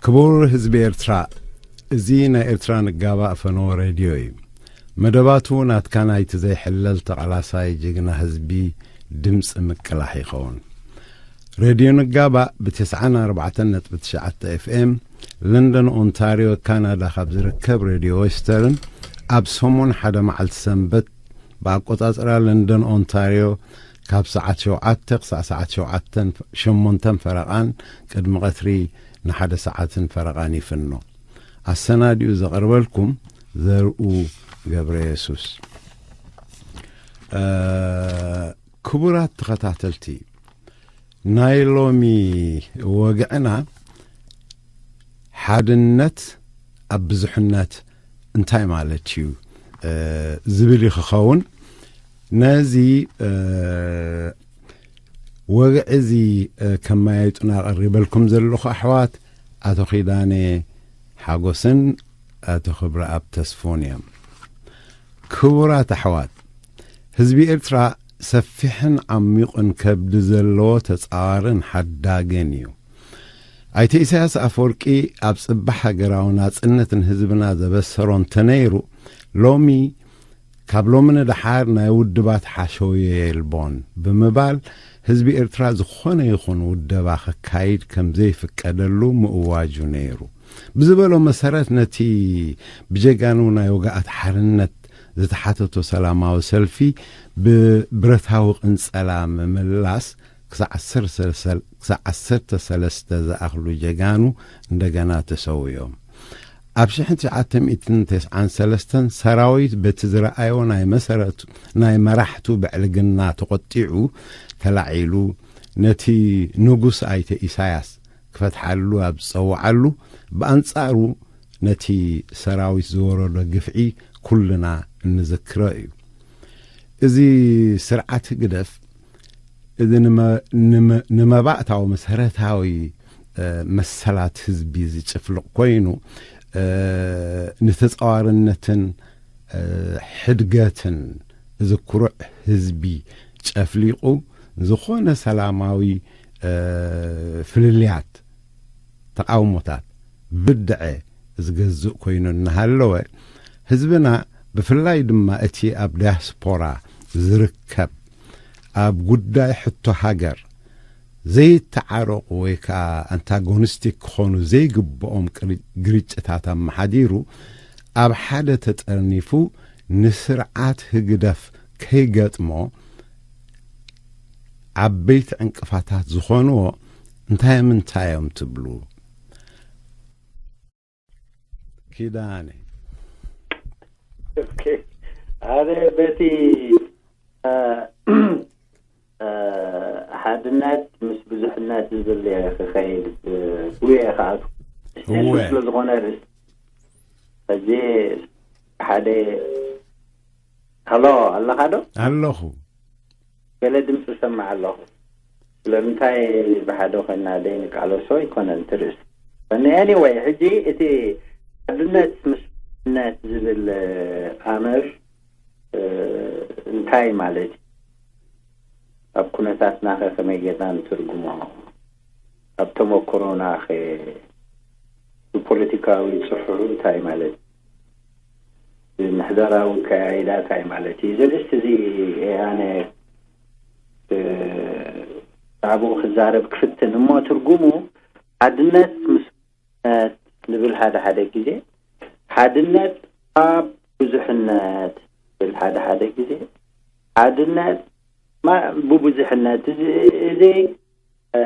ክቡር ህዝቢ ኤርትራ፣ እዚ ናይ ኤርትራ ንጋባእ ፈነወ ሬድዮ እዩ። መደባቱ ናትካ ናይቲ ዘይሕለል ተቓላሳይ ጅግና ህዝቢ ድምፂ ምቅላሕ ይኸውን። ሬድዮ ንጋባእ ብ94.9 ኤፍኤም ለንደን ኦንታርዮ ካናዳ ካብ ዝርከብ ሬድዮ ዌስተርን ኣብ ሰሙን ሓደ መዓልቲ ሰንበት ብኣቆጻጽራ ለንደን ኦንታርዮ ካብ ሰዓት ሸውዓተ ክሳዕ ሰዓት ሸውዓተን ሸሞንተን ፈረቓን ቅድሚ ቀትሪ ንሓደ ሰዓትን ፈረቓን ይፍኖ። ኣሰናዲኡ ዘቕርበልኩም ዘርኡ ገብረ የሱስ። እ፣ ክቡራት ተኸታተልቲ፣ ናይ ሎሚ ወግዕና ሓድነት ኣብ ብዙሕነት እንታይ ማለት እዩ፣ እ፣ ዝብል እዩ ክኸውን። ነዚ፣ እ፣ ወግዒ እዚ፣ እ፣ ከመያይጡና ቀሪበልኩም ዘለኹ ኣሕዋት ኣቶ ኪዳነ ሓጎስን ኣቶ ክብረኣብ ተስፎን እዮም። ክቡራት ኣሕዋት፣ ህዝቢ ኤርትራ ሰፊሕን ዓሚቑን ከብዲ ዘለዎ ተጻዋርን ሓዳግን እዩ። ኣይተ ኢሳያስ ኣፈወርቂ ኣብ ጽባሕ ሃገራዊ ናጽነት ንህዝብና ዘበሰሮ እንተነይሩ፣ ሎሚ፣ ካብ ሎሚ ንደሓር ናይ ውድባት ሓሸውየ የልቦን ብምባል፣ ህዝቢ ኤርትራ ዝኾነ ይኹን ውደባ ከካይድ ከም ዘይፍቀደሉ ምእዋጁ ነይሩ። ብዝበሎ መሰረት፣ ነቲ ብጀጋኑ ናይ ወግኣት ሓርነት ዝተሓተቶ ሰላማዊ ሰልፊ ብብረታዊ ቅንጸላ ምምላስ ክሳዕ ዓሰርተ ሰለ-፣ ክሳዕ ዓሰርተ ሰለስተ ዝኣኽሉ ጀጋኑ እንደገና ተሰዊኦም። ኣብ ሽሕን ትሽዓተ ሚእትን ተስዓን ሰለስተን ሰራዊት በቲ ዝረኣዮ ናይ መሰረቱ፣ ናይ መራሕቱ ብዕልግና ተቖጢዑ ተላዒሉ፣ ነቲ ንጉስ ኣይተ ኢሳያስ ክፈትሓሉ ኣብ ዝጸውዓሉ፣ ብኣንጻሩ ነቲ ሰራዊት ዝወረዶ ግፍዒ ኩልና እንዝክሮ እዩ። እዚ ስርዓት ህግደፍ፣ እዚ ንመ-፣ ንመ-፣ ንመባእታዊ መሰረታዊ፣ እ፣ መሰላት ህዝቢ ዝጭፍልቕ ኮይኑ፣ እ፣ ንተጻዋርነትን፣ እ፣ ሕድገትን እዚ ኩሩዕ ህዝቢ ጨፍሊቑ፣ ዝኾነ ሰላማዊ፣ እ፣ ፍልልያት፣ ተቓውሞታት ብድዐ ዝገዝእ ኮይኑ እናሃለወ፣ ህዝብና፣ ብፍላይ ድማ እቲ ኣብ ዲያስፖራ ዝርከብ፣ ኣብ ጉዳይ ሕቶ ሃገር ዘይተዓረቑ ወይ ከዓ ኣንታጎኒስቲክ ክኾኑ ዘይግብኦም ቅሪ-፣ ግርጭታት ኣመሓዲሩ፣ ኣብ ሓደ ተጠርኒፉ ንስርዓት ህግደፍ ከይገጥሞ ዓበይቲ ዕንቅፋታት ዝኾንዎ እንታይ ምንታይ እዮም ትብሉ? ኪዳነ። ኦኬ። ኣነ በቲ፣ እ፣ እ፣ ሓድነት ምስ ብዙሕነት ዝብል እየ ክኸይድ፣ እ፣ እየ ክኣቱ። እወ። ስለ ዝኾነ ርእስ-፣ ሕጂ ሓደ፣ ሃሎ፣ ኣለኻ ዶ? ኣለኹ። ገለ ድምፂ እሰምዕ ኣለኹ። ስለምንታይ ብሓደ ኮይና ደይንቃለሶ ኣይኮነን እቲ ርእሲ። But anyway፣ ሕጂ እቲ ሓድነት ምስ ነት ዝብል፣ እ፣ ኣምር፣ እ፣ እንታይ ማለት እዩ? ኣብ ኩነታትና ከ ከመይ ጌርና ንትርጉሞ? ኣብ ተመክሮና ከ ብፖለቲካዊ ጽሑሩ እንታይ ማለት እዩ? ብምሕደራዊ ኣከያይዳ እንታይ ማለት እዩ? እዚ ኣርእስቲ እዚ ኣነ፣ እ፣ ብኣግኡ ክዛረብ ክፍትን እሞ፣ ትርጉሙ ሓድነት ምስ ብዙሕነት ንብል ሓደ ሓደ ግዜ፣ ሓድነት ኣብ ብዙሕነት ንብል ሓደ ሓደ ግዜ፣ ሓድነት ማ-፣ ብብዙሕነት እዚ፣ እዚ፣ እ፣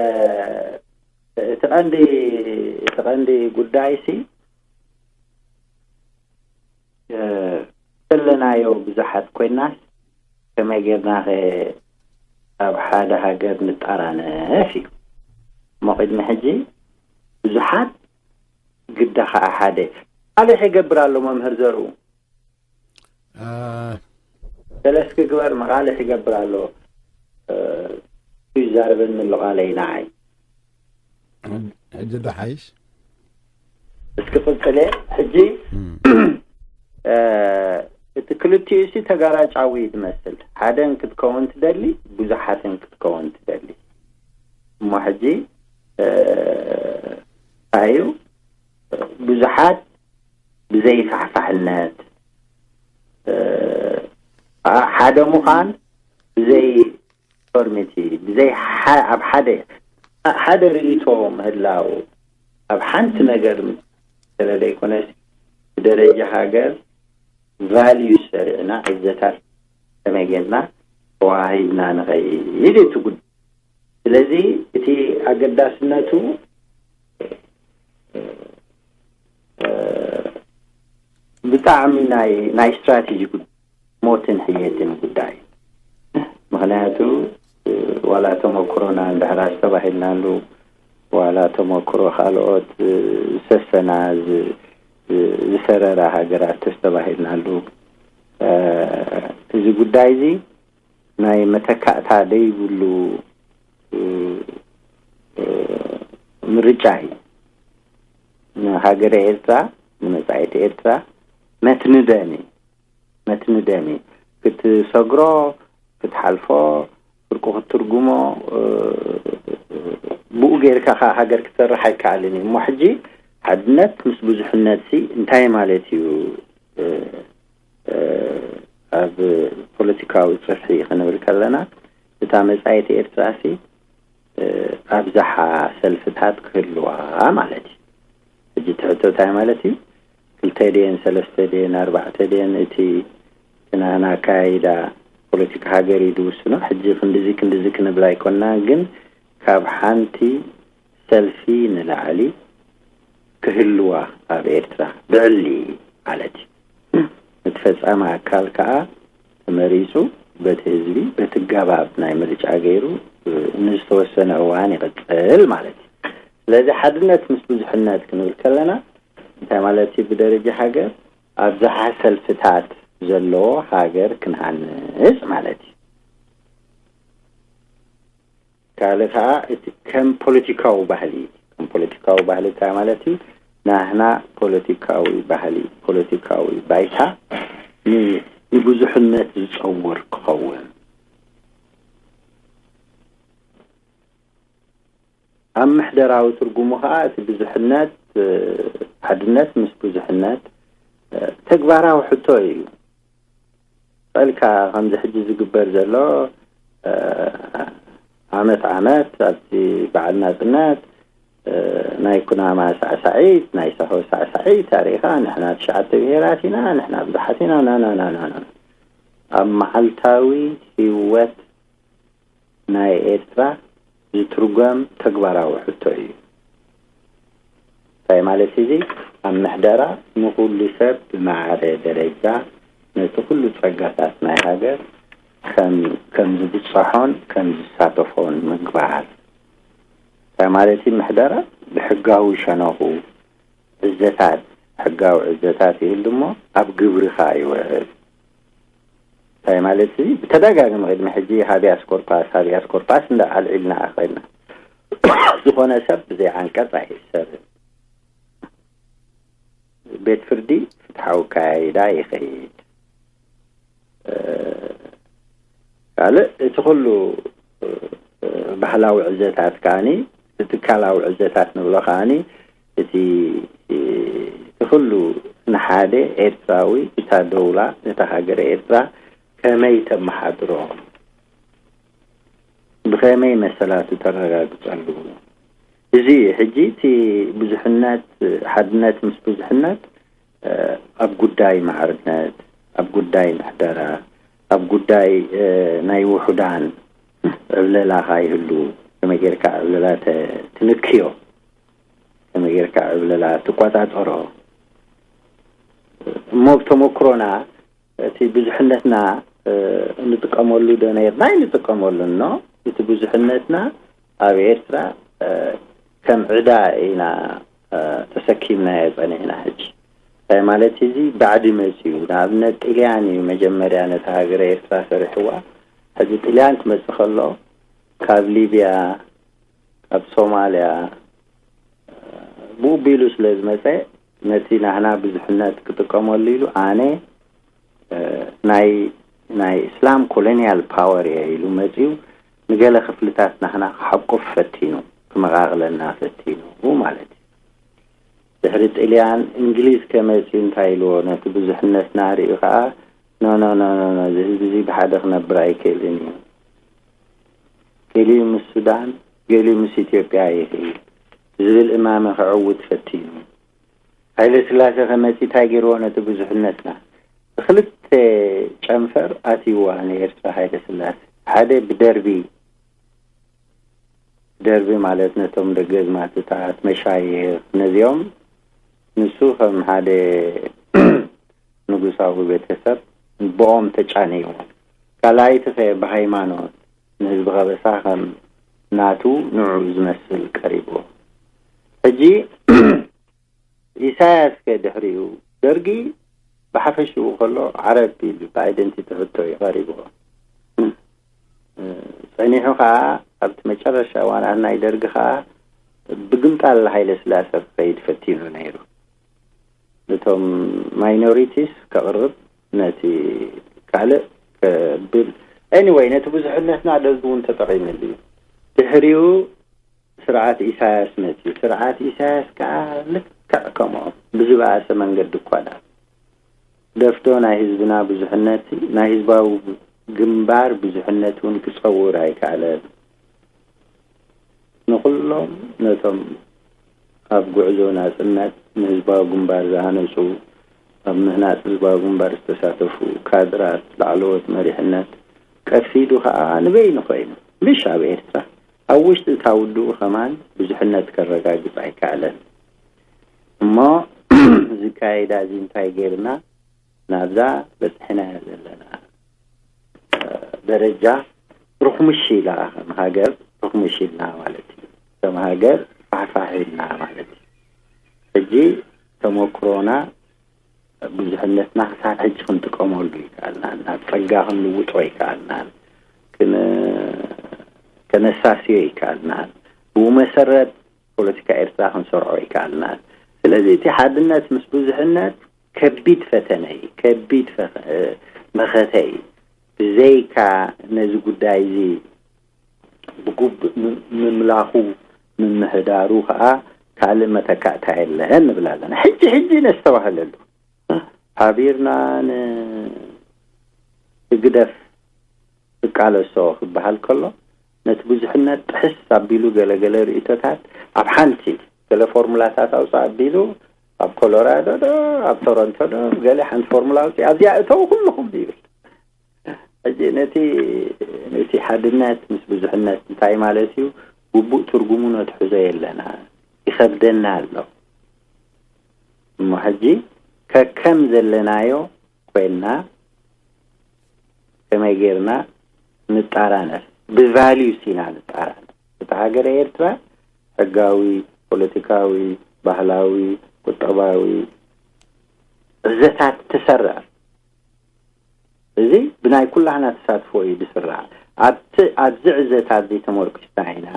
እቲ ቀንዲ፣ እቲ ቀንዲ ጉዳይሲ፣ እ፣ ዘለናዮ ብዙሓት ኮይናስ ከመይ ጌርና ኸ ኣብ ሓደ ሃገር ንጠራነፍ እዩ። እሞ ቅድሚ ሕጂ ብዙሓት ግዳ ኸዓ ሓደ። ቃልሕ ይገብር ኣሎ መምህር ዘርኡ። አ፣ ገለ እስኪ ግበር፣ መቃልሕ ይገብር ኣሎ። እ፣ ይዛረበኒ ኣሎ ቃለይ ንዓይ። ሕጂ ዶ ሓይሽ? እስኪ ቅጽል እየ። ሕጂ፣ እም። እ፣ እቲ ክልቲኡ ሲ ተጋራጫዊ እዩ ዝመስል። ሓደን ክትከውን ትደሊ፣ ብዙሓትን ክትከውን ትደሊ። እሞ ሕጂ፣ እ፣ እንታይ እዩ? ብዙሓት ብዘይ ፋሕፋሕነት፣ እ፣ ኣ-፣ ሓደ ምዃን ብዘይ ዩኒፎርሚቲ፣ ብዘይ ሓ-፣ ኣብ ሓደ፣ ሓደ ርእይቶ ምህላው፣ ኣብ ሓንቲ ነገር ስለ ዘይኮነስ፣ ብደረጃ ሃገር ቫልዩ ሰሪዕና፣ ዕዘታት ከመይ ጌርና ተዋሂድና ንኸይድ እዩ እቲ ጉዳይ። ስለዚ እቲ ኣገዳስነቱ፣ እ፣ ብጣዕሚ ናይ፣ ናይ ስትራቴጂ ጉዳይ፣ ሞትን ሕየትን ጉዳይ። ምኽንያቱ፣ እ፣ ዋላ ተመክሮና እንድሕር ኣስተባሂልናሉ፣ ዋላ ተመክሮ ካልኦት፣ እ፣ ዝሰሰና፣ ዝ-፣ ዝ-፣ ዝሰረራ ሃገራት ተስተባሂልናሉ፣ እ፣ እዚ ጉዳይ እዚ ናይ መተካእታ ደይብሉ፣ እ፣ እ፣ ምርጫ እዩ። ንሃገረ ኤርትራ፣ ንመጻኢት ኤርትራ መትኒ ደም እዩ። መትኒ ደም እዩ። ክትሰግሮ፣ ክትሓልፎ፣ ፍርቁ ክትትርጉሞ፣ እ፣ ብኡ ጌርካ ከኣ ሃገር ክትሰርሕ ኣይከኣልን እዩ። እሞ ሕጂ ሓድነት ምስ ብዙሕነት ሲ እንታይ ማለት እዩ? እ፣ እ፣ ኣብ ፖለቲካዊ ጽፍሒ ክንብል ከለና፣ እታ መጻኢት ኤርትራ ሲ፣ እ፣ ኣብዝሓ ሰልፍታት ክህልዋ ማለት እዩ። ሕጂ እቲ ሕቶ እንታይ ማለት እዩ? ክልተ ድየን፣ ሰለስተ ድየን፣ ኣርባዕተ ድየን? እቲ ናና ኣካያይዳ ፖለቲካ ሃገር እዩ ዝውስኖ። ሕጂ ክንድዚ ክንድዚ ክንብል ኣይኮንናን፣ ግን ካብ ሓንቲ ሰልፊ ንላዕሊ ክህልዋ ኣብ ኤርትራ ብዕሊ ማለት እዩ። እቲ ፈጻሚ ኣካል ከኣ ተመሪጹ በቲ ህዝቢ፣ በቲ ገባብ ናይ ምርጫ ገይሩ፣ እ፣ ንዝተወሰነ እዋን ይቕጽል ማለት እዩ። ስለዚ ሓድነት ምስ ብዙሕነት ክንብል ከለና እንታይ ማለት እዩ? ብደረጃ ሃገር ኣብዝሓ ሰልፍታት ዘለዎ ሃገር ክንሃንጽ ማለት እዩ። ካልእ ከኣ እቲ ከም ፖለቲካዊ ባህሊ፣ ከም ፖለቲካዊ ባህሊ እንታይ ማለት እዩ? ናህና ፖለቲካዊ ባህሊ፣ ፖለቲካዊ ባይታ ን-፣ ንብዙሕነት ዝጸውር ክኸውን። ኣብ ምሕደራዊ ትርጉሙ ከኣ እቲ ብዙሕነት፣ እ፣ ሓድነት ምስ ብዙሕነት፣ እ፣ ተግባራዊ ሕቶ እዩ። ጸልካ ከምዚ ሕጂ ዝግበር ዘሎ፣ እ፣ ዓመት ዓመት ኣብቲ በዓል ናጽነት፣ እ፣ ናይ ኩናማ ሳዕሳዒት፣ ናይ ሳሆ ሳዕሳዒት ኣሪኻ፣ ንሕና ትሽዓተ ብሄራት ኢና፣ ንሕና ብዙሓት ኢና፣ ና፣ ና፣ ና፣ ና፣ ና። ኣብ መዓልታዊ ህይወት ናይ ኤርትራ ዝትርጎም ተግባራዊ ሕቶ እዩ። እንታይ ማለት እዚ? ኣብ ምሕደራ ንኹሉ ሰብ ብማዕረ ደረጃ ነቲ ኩሉ ጸጋታት ናይ ሃገር ከም፣ ከም ዝብጸሖን ከም ዝሳተፎን ምግባር። እንታይ ማለት እዩ? ምሕደራ ብሕጋዊ ሸነኹ ዕዘታት፣ ሕጋዊ ዕዘታት ይህሉ እሞ ኣብ ግብሪ ከኣ ይውዕል። እንታይ ማለት እዚ? ብተደጋጋሚ ቅድሚ ሕጂ ሃቢያስ ኮርፓስ፣ ሃቢያስ ኮርፓስ እንዳ ኣልዒልና ኣኸልና። ዝኾነ ሰብ ብዘይ ዓንቀጽ ኣይእሰርን። ቤት ፍርዲ ፍትሓዊ ኣካያይዳ ይኸይድ። እ፣ ካልእ እቲ ኩሉ፣ እ፣ ባህላዊ ዕዘታት ከኣኒ፣ እቲ ትካላዊ ዕዘታት ንብሎ ከኣኒ፣ እቲ፣ እቲ ኩሉ ንሓደ ኤርትራዊ እታ ደውላ፣ ነታ ሃገረ ኤርትራ ከመይ ተመሓድሮ፣ ብኸመይ መሰላቱ ተረጋግጸሉ፣ እዚ እዩ። ሕጂ እቲ ብዙሕነት፣ ሓድነት ምስ ብዙሕነት፣ እ፣ ኣብ ጉዳይ ማዕርነት፣ ኣብ ጉዳይ ምሕደራ፣ ኣብ ጉዳይ፣ እ፣ ናይ ውሑዳን ዕብለላ ከይህሉ ከመይ ጌርካ ዕብለላ ተ-፣ ትንክዮ፣ ከመይ ጌርካ ዕብለላ ትቆጻጸሮ። እሞ ብተመክሮና እቲ ብዙሕነትና፣ እ፣ ንጥቀመሉ ዶ ነይርና? ኣይንጥቀመሉን። ኖ፣ እቲ ብዙሕነትና ኣብ ኤርትራ፣ እ፣ ከም ዕዳ ኢና፣ እ፣ ተሰኪምናዮ ጸኒሕና። ሕጂ እንታይ ማለት እዚ? ባዕዲ መጺኡ። ንኣብነት ጥልያን እዩ መጀመርያ ነታ ሃገረ ኤርትራ ሰሪሕዋ። ሕጂ ጥልያን ክመጽእ ከሎ ካብ ሊብያ፣ ካብ ሶማልያ፣ ብኡ ቢሉ ስለ ዝመጸ፣ ነቲ ናህና ብዙሕነት ክጥቀመሉ ኢሉ፣ ኣነ፣ እ፣ ናይ፣ ናይ እስላም ኮሎኒያል ፓወር እየ ኢሉ መጺኡ፣ ንገለ ክፍልታት ናህና ክሓቁፍ ፈቲኑ፣ ክመቓቕለና ፈቲኑ ማለት እዩ። ድሕሪ ጥልያን እንግሊዝ ከመፅኡ እንታይ ኢልዎ? ነቲ ብዙሕነትና ርእዩ ከዓ፣ ኖ፣ ኖ፣ ኖ፣ ኖ፣ ኖ፣ እዚ ህዝቢ እዚ ብሓደ ክነብር ኣይክእልን እዩ። ገሊኡ ምስ ሱዳን፣ ገሊኡ ምስ ኢትዮጵያ ይኽእል ዝብል እማመ ከዕውት ፈቲኑ። ሃይለ ስላሴ ከመፂ እንታይ ገይርዎ? ነቲ ብዙሕነትና ብክልተ ጨንፈር ኣትይዋ ንኤርትራ ሃይለ ስላሴ። ሓደ ብደርቢ፣ ደርቢ ማለት ነቶም ደገዝማትታት፣ መሻይኽ፣ ነዚኦም ንሱ ከም ሓደ ንጉሳዊ ቤተሰብ ብኦም ተጫንይዎ። ካልኣይቲ ኸ ብሃይማኖት ንህዝቢ ከበሳ ከም ናቱ ንዑ ዝመስል ቀሪብዎ። ሕጂ ኢሳያስ ከ ድሕሪኡ ደርጊ ብሓፈሽኡ ከሎ ዓረብ ኢሉ ብኣይደንቲቲ ሕቶ እዩ ቀሪብዎ። እ፣ ጸኒሑ ኸኣ ኣብቲ መጨረሻ እዋናት ናይ ደርጊ ኸኣ ብግምጣል ሃይለ ስላሴ ክኸይድ ፈቲኑ ነይሩ። ነቶም ማይኖሪቲስ ከቕርብ፣ ነቲ ካልእ ከብል፣ ኤኒወይ ነቲ ብዙሕነትና ደርጊ እውን ተጠቒምሉ እዩ። ድሕሪኡ ስርዓት ኢሳያስ መፅዩ። ስርዓት ኢሳያስ ከዓ ልክዕ ከምኦም ብዝበኣሰ መንገዲ እኳ ደኣ ደፍዶ ናይ ህዝብና ብዙሕነት፣ ናይ ህዝባዊ ግንባር ብዙሕነት እውን ክፀውር ኣይከኣለን። ንኩሎም ነቶም ኣብ ጉዕዞ ናፅነት ንህዝባዊ ግንባር ዝሃነፁ፣ ኣብ ምህናፅ ህዝባዊ ግንባር ዝተሳተፉ ካድራት፣ ላዕለዎት መሪሕነት ቀፊዱ ከዓ ንበይኑ ኮይኑ፣ ምሽ ኣብ ኤርትራ ኣብ ውሽጢ እታ ውድቡ ከማን ብዙሕነት ከረጋግጽ ኣይከኣለን። እሞ ዝካየዳ እዚ እንታይ ገይርና ናብዛ በጺሕናዮ ዘለና ደረጃ ርኹምሽ ኢላ፣ ከም ሃገር ርኹምሽ ኢልና ማለት እዩ። ከም ሃገር ፋሕፋሕ ኢልና ማለት እዩ። ሕጂ ተመክሮና ብዙሕነትና ክሳብ ሕጂ ክንጥቀመሉ ይከኣልናን ናብ ጸጋ ክንልውጦ ይከኣልናን ክን-፣ ከነሳስዮ ይከኣልናን ብኡ መሰረት ፖለቲካ ኤርትራ ክንሰርዖ ይከኣልናን። ስለዚ እቲ ሓድነት ምስ ብዙሕነት ከቢድ ፈተነ እዩ፣ ከቢድ ፈ-፣ መኸተ እዩ። ብዘይካ ነዚ ጉዳይ እዚ ብጉቡእ ም-፣ ምምላኹ ምምሕዳሩ ከኣ ካልእ መተካእታ የለን ንብል ኣለና። ሕጂ ሕጂ ነስተባህለሉ። ሓቢርና ንህግደፍ ክቃለሶ ክበሃል ከሎ ነቲ ብዙሕነት ጥሕስ ኣቢሉ ገለገለ ርእይቶታት ኣብ ሓንቲ ገለ ፎርሙላታት ኣውፅእ ኣቢሉ ኣብ ኮሎራዶ ዶ ኣብ ቶሮንቶ ዶ ገለ ሓንቲ ፎርሙላ ኣውፅእ ኣብዚኣ እተው ኩልኹም ይብል። ሕጂ ነቲ፣ ነቲ ሓድነት ምስ ብዙሕነት እንታይ ማለት እዩ? ግቡእ ትርጉሙ ነትሕዞ የለና፣ ይኸብደና ኣሎ። እሞ ሕጂ ከከም ዘለናዮ ኮይንና ከመይ ጌርና ንጣራነፍ? ብቫልዩስ ኢና ንጣራነፍ። እታ ሃገረ ኤርትራ ሕጋዊ፣ ፖለቲካዊ፣ ባህላዊ፣ ቁጠባዊ ዕዘታት ትሰርዕ። እዚ ብናይ ኩላህና ተሳትፎ እዩ ዝስራዕ። ኣብቲ፣ ኣብዚ ዕዘት ኣብዚ ተመርኪስና ኢና፣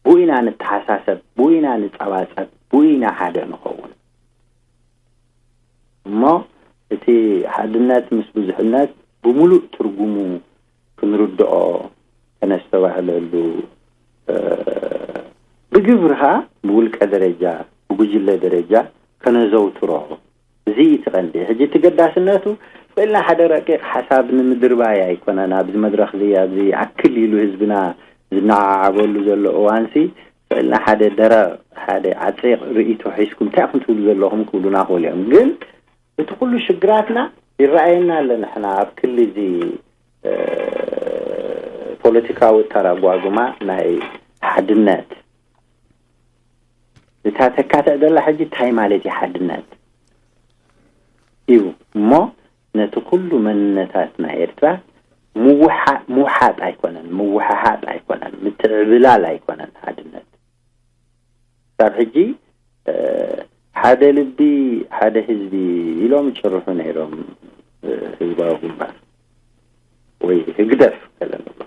ብኡ ኢና ንተሓሳሰብ፣ ብኡ ኢና ንጸባጸብ፣ ብኡ ኢና ሓደ ንኸውን። እሞ እቲ ሓድነት ምስ ብዙሕነት ብምሉእ ትርጉሙ ክንርድኦ፣ ከነስተባህለሉ፣ እ፣ ብግብሪ ኸኣ ብውልቀ ደረጃ፣ ብጉጅለ ደረጃ ከነዘውትሮ። እዚ እዩ እቲ ቀንዲ። ሕጂ እቲ ገዳስነቱ፣ ስቕ ኢልና ሓደ ረቂቕ ሓሳብ ንምድርባይ ኣይኮነን። ኣብዚ መድረኽ እዚ፣ ኣብዚ ይኣክል ኢሉ ህዝብና ዝነዓዓበሉ ዘሎ እዋንሲ፣ ስቕ ኢልና ሓደ ደረቕ፣ ሓደ ዓጺቕ ርእይቶ ሒዝኩም እንታይ ኢኹም ትብሉ ዘለኹም ክብሉና ክኽእሉ እዮም። ግን እቲ ኩሉ ሽግራትና ይረኣየና ኣሎ። ንሕና ኣብ ክሊ እዚ፣ እ፣ ፖለቲካዊ ኣተረጓጉማ ናይ ሓድነት፣ እታ ተካትዕ ዘላ ሕጂ እንታይ ማለት እዩ ሓድነት እዩ እሞ፣ ነቲ ኩሉ መንነታት ናይ ኤርትራ ምውሓ-፣ ምውሓጥ ኣይኮነን፣ ምውሓሓጥ ኣይኮነን፣ ምትዕብላል ኣይኮነን ሓድነት። ክሳብ ሕጂ፣ እ፣ ሓደ ልቢ፣ ሓደ ህዝቢ ኢሎም ይጭርሑ ነይሮም፣ እ፣ ህዝባዊ ግንባር ወይ ህግደፍ ገለ ንብሎ።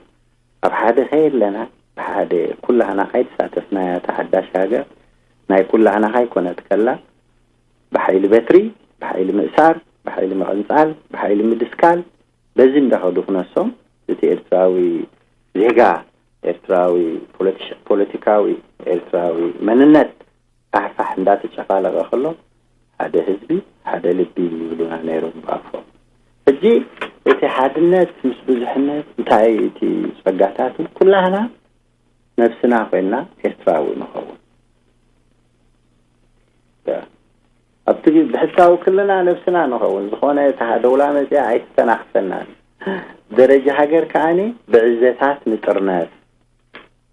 ኣብ ሓደ ከየለና፣ ብሓደ ኩላህና ካይተሳተፍናያ እታ ሓዳሽ ሃገር ናይ ኩላህና ካይኮነት ከላ፣ ብሓይሊ በትሪ፣ ብሓይሊ ምእሳር፣ ብሓይሊ ምቕንጻል፣ ብሓይሊ ምድስካል፣ በዚ እንዳኸዱ ክነሶም፣ እቲ ኤርትራዊ ዜጋ፣ ኤርትራዊ ፖለቲሽ-፣ ፖለቲካዊ ኤርትራዊ መንነት ፋሕፋሕ እንዳተጨፋለቐ ከሎ ሓደ ህዝቢ ሓደ ልቢ ይብሉና ነይሮም ብኣፎም። ሕጂ እቲ ሓድነት ምስ ብዙሕነት እንታይ እቲ ጸጋታቱ ኩላህና ነብስና ኮይና ኤርትራዊ ንኸውን። ኣብቲ ብሕሳዊ ክልና ነብስና ንኸውን። ዝኾነ እታ ደውላ መጽያ ኣይትተናኽፈናን። ደረጃ ሃገር ከዓኒ ብዕዘታት ንጥርነፍ።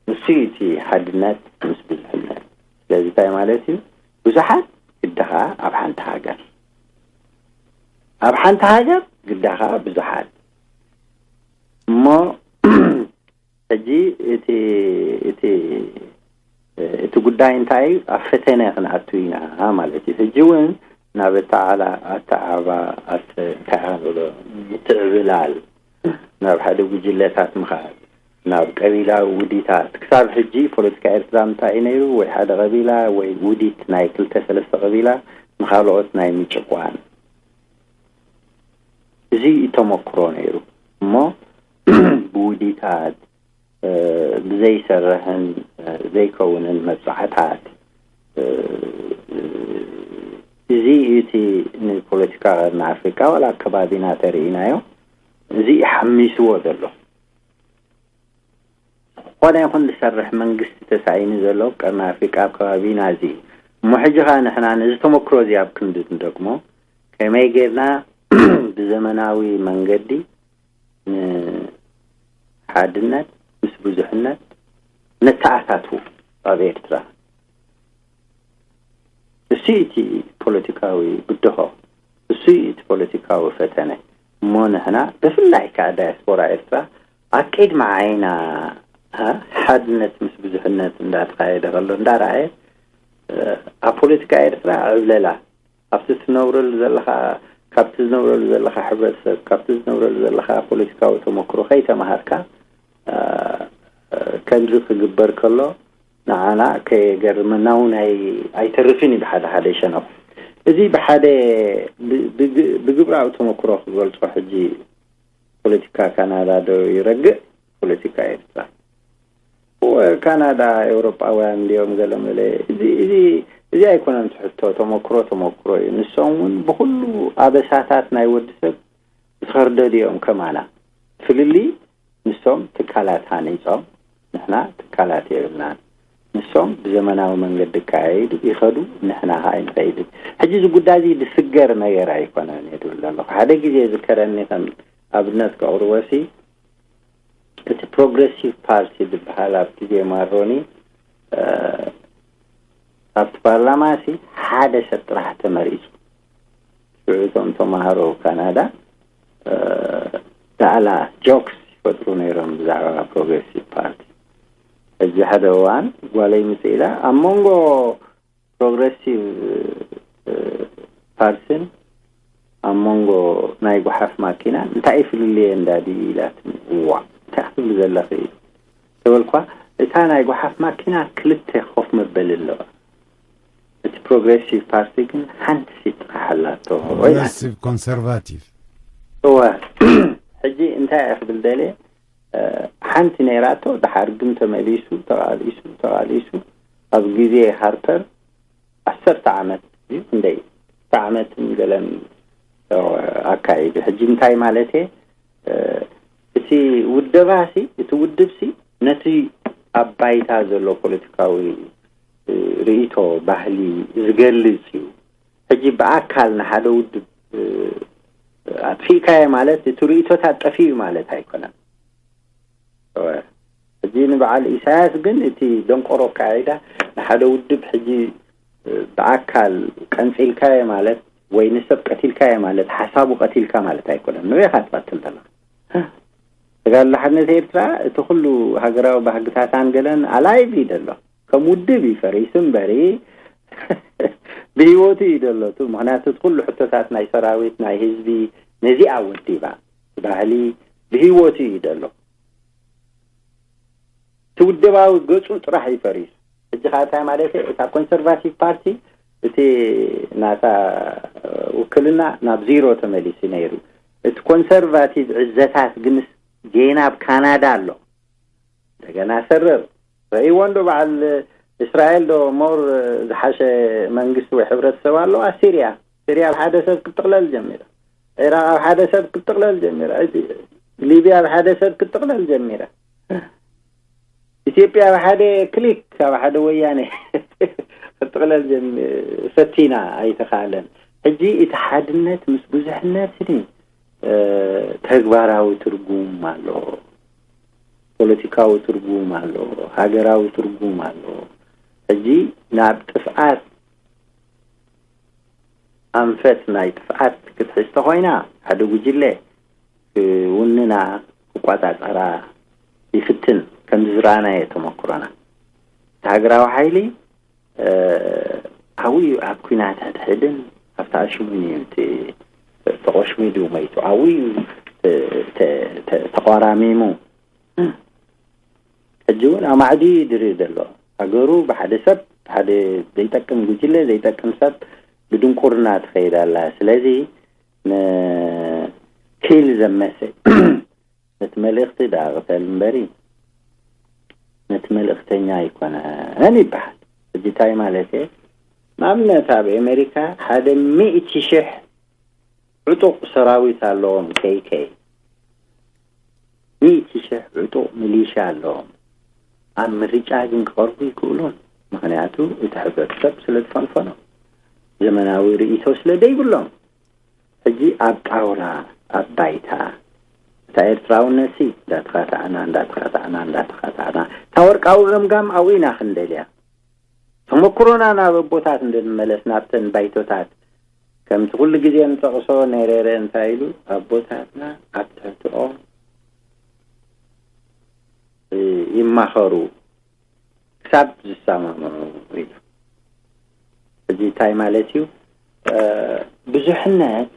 ንሱ እዩ እቲ ሓድነት ምስ ብዙሕነት። ስለዚ እንታይ ማለት እዩ? ብዙሓት ግዳኻ ኣብ ሓንቲ ሃገር፣ ኣብ ሓንቲ ሃገር ግዳኻ ብዙሓት። እሞ ሕጂ እቲ እቲ እቲ ጉዳይ እንታይ እዩ? ኣብ ፈተነ ክንኣቱ ኢና ማለት እዩ። ሕጂ እውን ናብ ኣተዓላ ኣተዓባ ኣተ እንታይ ኣበሎ ምትዕብላል፣ ናብ ሓደ ጉጅለታት ምኻድ፣ ናብ ቀቢላዊ ውዲታት። ክሳብ ሕጂ ፖለቲካ ኤርትራ እንታይ እዩ ነይሩ? ወይ ሓደ ቀቢላ ወይ ውዲት ናይ ክልተ ሰለስተ ቀቢላ ንኻልኦት ናይ ምጭቋን፣ እዚ እዩ ተመክሮ ነይሩ። እሞ ብውዲታት፣ ብዘይሰርሕን ዘይከውንን መብጻዕታት፣ እዚ እዩ እቲ ንፖለቲካ ቀርኒ ኣፍሪቃ ዋላ ኣብ ከባቢና ተርእናዮ፣ እዚ እዩ ሓሚስዎ ዘሎ። ዝኾነ ይኹን ዝሰርሕ መንግስቲ ተሳኢኑ ዘሎ ቀርኒ ኣፍሪቃ ኣብ ከባቢና እዚ እዩ። እሞ ሕጂ ኸኣ ንሕና ነዚ ተመክሮ እዚ ኣብ ክንዲ ንደግሞ፣ ከመይ ጌርና ብዘመናዊ መንገዲ ንሓድነት ምስ ብዙሕነት ነተኣሳትፉ ኣብ ኤርትራ? እሱ እቲ ፖለቲካዊ ብድሆ፣ እሱ እቲ ፖለቲካዊ ፈተነ። እሞ ንሕና ብፍላይ ከኣ ዳያስፖራ ኤርትራ ኣብ ቅድሚ ዓይና፣ እ፣ ሓድነት ምስ ብዙሕነት እንዳተኻየደ ከሎ እንዳረኣየ፣ እ፣ ኣብ ፖለቲካ ኤርትራ ዕብለላ፣ ኣብቲ ትነብረሉ ዘለኻ፣ ካብቲ ዝነብረሉ ዘለኻ ሕብረተሰብ፣ ካብቲ ዝነብረሉ ዘለኻ ፖለቲካዊ ተመክሮ ከይተማሃርካ፣ እ፣ እ፣ ከምዚ ክግበር ከሎ ንዓና ከየገርመና እውን ኣይ-፣ ኣይተርፍን እዩ ብሓደ ሓደ ሸነኽ። እዚ ብሓደ ብ-፣ ብግ-፣ ብግብራዊ ተመክሮ ክገልጾ ሕጂ ፖለቲካ ካናዳ ዶ ይረግእ? ፖለቲካ ኤርትራ? እወ፣ ካናዳ ኤውሮጳውያን እንድዮም ገለ መለ። እዚ፣ እዚ፣ እዚ ኣይኮነን እቲ ሕቶ፣ ተመክሮ ተመክሮ እዩ። ንሶም እውን ብኹሉ ኣበሳታት ናይ ወዲ ሰብ ዝኸርደዱ እዮም ከማና። ፍልልይ ንሶም ትካላት ሃኒጾም፣ ንሕና ትካላት የብልናን። ንሶም ብዘመናዊ መንገዲ ይካየዱ፣ ይኸዱ፣ ንሕና ኸኣ ኣይንኸይድን። ሕጂ እዚ ጉዳይ እዚ ዝስገር ነገር ኣይኮነን እየ ዝብል ዘለኹ። ሓደ ግዜ ዝከረኒ ከም ኣብነት ከቕርቦሲ፣ እቲ ፕሮግረሲቭ ፓርቲ ዝበሃል ኣብ ግዜ ማሮኒ፣ እ፣ ኣብቲ ፓርላማ ሲ ሓደ ሰብ ጥራሕ ተመሪጹ። ሽዑ እቶም ተማሃሮ ካናዳ፣ እ፣ ዳእላ ጆክስ ይፈጥሩ ነይሮም ብዛዕባ ፕሮግረሲቭ ፓርቲ። እዚ ሓደ እዋን ጓለይ ምጽእ ኢላ፣ ኣብ መንጎ ፕሮግረሲቭ፣ እ፣ ፓርቲን ኣብ መንጎ ናይ ጓሓፍ ማኪና እንታይ ፍልልየ እንዳ ድዩ ኢላትኒ። እዋ፣ እንታይ ክትብሊ ዘለኺ? ተበልኳ። እታ ናይ ጓሓፍ ማኪና ክልተ ኮፍ መበሊ ኣለዋ። እቲ ፕሮግረሲቭ ፓርቲ ግን ሓንቲ ሲት ጥራሕ ኣላቶ። ወይ ፕሮግረሲቭ ኮንሰርቫቲቭ። እወ። ሕጂ እንታይ እየ ክብል ደልየ? እ፣ ሓንቲ ነይራቶ፣ ድሓር ግን ተመሊሱ፣ ተቓሊሱ፣ ተቓሊሱ፣ ኣብ ግዜ ሃርፐር ዓሰርተ ዓመት እዩ፣ ክንደይ? ዓሰርተ ዓመትን ገለን፣ እ፣ ኣካይዱ። ሕጂ እንታይ ማለት እየ? እ፣ እቲ ውደባሲ፣ እቲ ውድብሲ ነቲ ኣብ ባይታ ዘሎ ፖለቲካዊ፣ እ፣ ርእይቶ፣ ባህሊ ዝገልጽ እዩ። ሕጂ ብኣካል ንሓደ ውድብ፣ እ፣ ኣጥፊእካዮ ማለት እቲ ርእይቶታት ጠፊኡ ማለት ኣይኮነን። እወ። ሕጂ ንበዓል ኢሳያስ ግን እቲ ደንቆሮ ኣካያይዳ ንሓደ ውድብ ሕጂ፣ እ፣ ብኣካል ቀንጺልካዮ ማለት ወይ ንሰብ ቀቲልካዮ ማለት ሓሳቡ ቀቲልካ ማለት ኣይኮነን። ንበይኻ ትቐትል ዘለኻ። ተጋድሎ ሓርነት ኤርትራ እቲ ኩሉ ሃገራዊ ባህግታታን ገለን ኣላይቭ እዩ ዘሎ። ከም ውድብ እዩ ፈሪሱ እምበሪ ብህይወቱ እዩ ዘሎ። እቲ ምኽንያቱ እቲ ኩሉ ሕቶታት ናይ ሰራዊት፣ ናይ ህዝቢ ነዚኣ ወዲባ። ባህሊ ብህይወቱ እዩ ዘሎ። እቲ ውደባዊ ገጹ ጥራሕ እዩ ፈሪሱ። ሕጂ ኸኣ እንታይ ማለት እዩ? እታ ኮንሰርቫቲቭ ፓርቲ እቲ ናታ ውክልና ናብ ዜሮ ተመሊሱ ነይሩ። እቲ ኮንሰርቫቲቭ ዕዘታት ግንስ ጌና ኣብ ካናዳ ኣሎ። እንደገና ሰርር። ረእይዎ እንዶ በዓል እስራኤል ዶ ሞር ዝሓሸ መንግስቲ ወይ ሕብረተሰብ ኣለዋ? ሲርያ፣ ሲርያ ኣብ ሓደ ሰብ ክትጥቕለል ጀሚራ። ዒራቕ ኣብ ሓደ ሰብ ክትጥቕለል ጀሚራ። ሊብያ ኣብ ሓደ ሰብ ክትጥቕለል ጀሚራ። ኢትዮጵያ ኣብ ሓደ ክሊክ ኣብ ሓደ ወያነ ክትጥቕለል ፈቲና ኣይተኻለን። ሕጂ እቲ ሓድነት ምስ ብዙሕነት ተግባራዊ ትርጉም ኣለዎ፣ ፖለቲካዊ ትርጉም ኣለዎ፣ ሃገራዊ ትርጉም ኣለዎ። ሕጂ ናብ ጥፍኣት ኣንፈት ናይ ጥፍኣት ክትሕዝ ተኾይና ሓደ ጉጅለ ክውንና ክቋጻጸራ ይፍትን። ከም ዝረኣናዮ ተመክሮና እቲ ሃገራዊ ሓይሊ ኣብኡ ኣብ ኩናት ሕድሕድን ኣብቲ ኣሽሙን እዩ ተቆሽሚዱ መይቱ። ኣብኡ እዩ ተቋራሚሙ። ሕጂ እውን ኣማዕዲ ድሪ ዘሎ ሃገሩ ብሓደ ሰብ ሓደ ዘይጠቅም ጉጅለ ዘይጠቅም ሰብ ብድንቁርና ትኸይድ ኣላ። ስለዚ ንኪል ዘመሰ ነቲ መልእኽቲ ደኣ ቅተል እምበሪ ነቲ መልእኽተኛ ኣይኮነን ይበሃል። ሕጂ እንታይ ማለት እየ? ንኣብነት ኣብ ኣሜሪካ ሓደ ሚእቲ ሽሕ ዕጡቕ ሰራዊት ኣለዎም። ከይከይ ሚእቲ ሽሕ ዕጡቕ ሚሊሻ ኣለዎም። ኣብ ምርጫ ግን ክቐርቡ ይክእሉን። ምክንያቱ እቲ ሕብረተሰብ ስለ ዝፈንፈኖ፣ ዘመናዊ ርእይቶ ስለ ዘይብሎም። ሕጂ ኣብ ጣውላ ኣብ ባይታ እታ ኤርትራውነት ሲ እንዳተኻታዕና እንዳተኻታዕና እንዳተኻታዕና እታ ወርቃዊ ገምጋም ኣብኡ ኢና ክንደልያ። ተመክሮና ናብ ኣቦታት እንድንመለስ ናብተን ባይቶታት ከምቲ ኩሉ ግዜ ንጠቕሶ ነይረረ እንታይ ኢሉ ኣቦታትና ኣብ ትሕትኦም ይማኸሩ ክሳብ ዝሰማምዑ ኢሉ። እዚ እንታይ ማለት እዩ? ብዙሕነት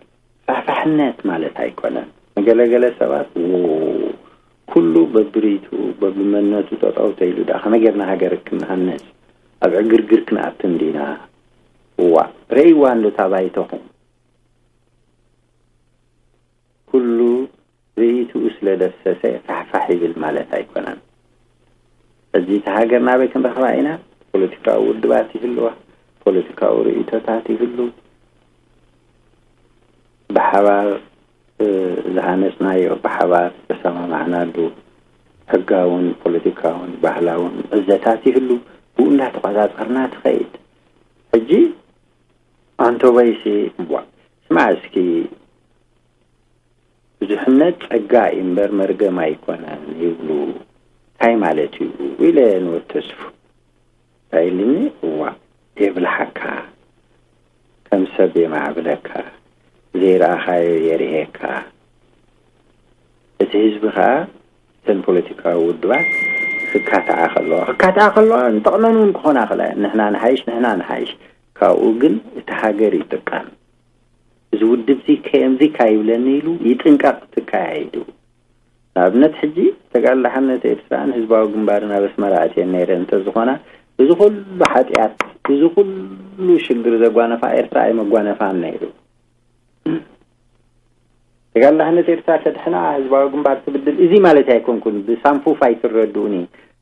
ፋሕፋሕነት ማለት ኣይኮነን። ንገለገለ ሰባት ኩሉ በብሪቱ በብመነቱ ጠጠው ተይሉ ዳ ከመይ ጌርና ሃገር ክንሃንስ ኣብ ዕግርግር ክንኣቱ እንዲና? እዋ ረእይዋ እንዶ ታባይተኹም ኩሉ ርእይትኡ ስለ ደሰሰ ፋሕፋሕ ይብል ማለት ኣይኮነን። ሕጂ እቲ ሃገር ናበይ ክንረኽባ ኢና? ፖለቲካዊ ውድባት ይህልዋ፣ ፖለቲካዊ ርእይቶታት ይህሉ፣ ብሓባር ዝሃነፅናዮ ብሓባር ዝተሰማማዕናሉ ሕጋውን ፖለቲካውን ባህላውን ዕዘታት ይህሉ፣ ብኡ እንዳተቆፃፀርና ትኸይድ። ሕጂ ኣንቶበይሲ እዋ ስማዕ እስኪ ብዙሕነት ጸጋ እዩ እምበር መርገም ኣይኮነን ይብሉ። እንታይ ማለት እዩ ኢለ ንወተስፉ እንታይ ኢልኒ? እዋ የብልሓካ፣ ከም ሰብ የማዕብለካ፣ ዘይረኣኻዮ የርኤካ። እቲ ህዝቢ ኸኣ እተን ፖለቲካዊ ውድባት ክካትዓ ከለዋ ክካትዓ ከለዋ ንጠቕመን እውን ክኾና ክላ ንሕና ንሓይሽ ንሕና ንሓይሽ ካብኡ ግን እቲ ሃገር ይጥቀም። እዚ ውድብ እዚ ከምዚ ካይብለኒ ኢሉ ይጥንቀቕ ትካያይዱ። ንኣብነት ሕጂ ተጋድሎ ሓርነት ኤርትራን ህዝባዊ ግንባርን ኣብ ኣስመራ ኣትየን ነይረ እንተዝኾና እዚ ኩሉ ሓጢኣት እዚ ኩሉ ሽግር ዘጓነፋ ኤርትራ ኣይመጓነፋን ነይሩ። ተጋድሎ ሓርነት ኤርትራ ተድሕና ህዝባዊ ግንባር ትብድል እዚ ማለት ኣይኮንኩን። ብሳንፉፋ ኣይትረድኡኒ።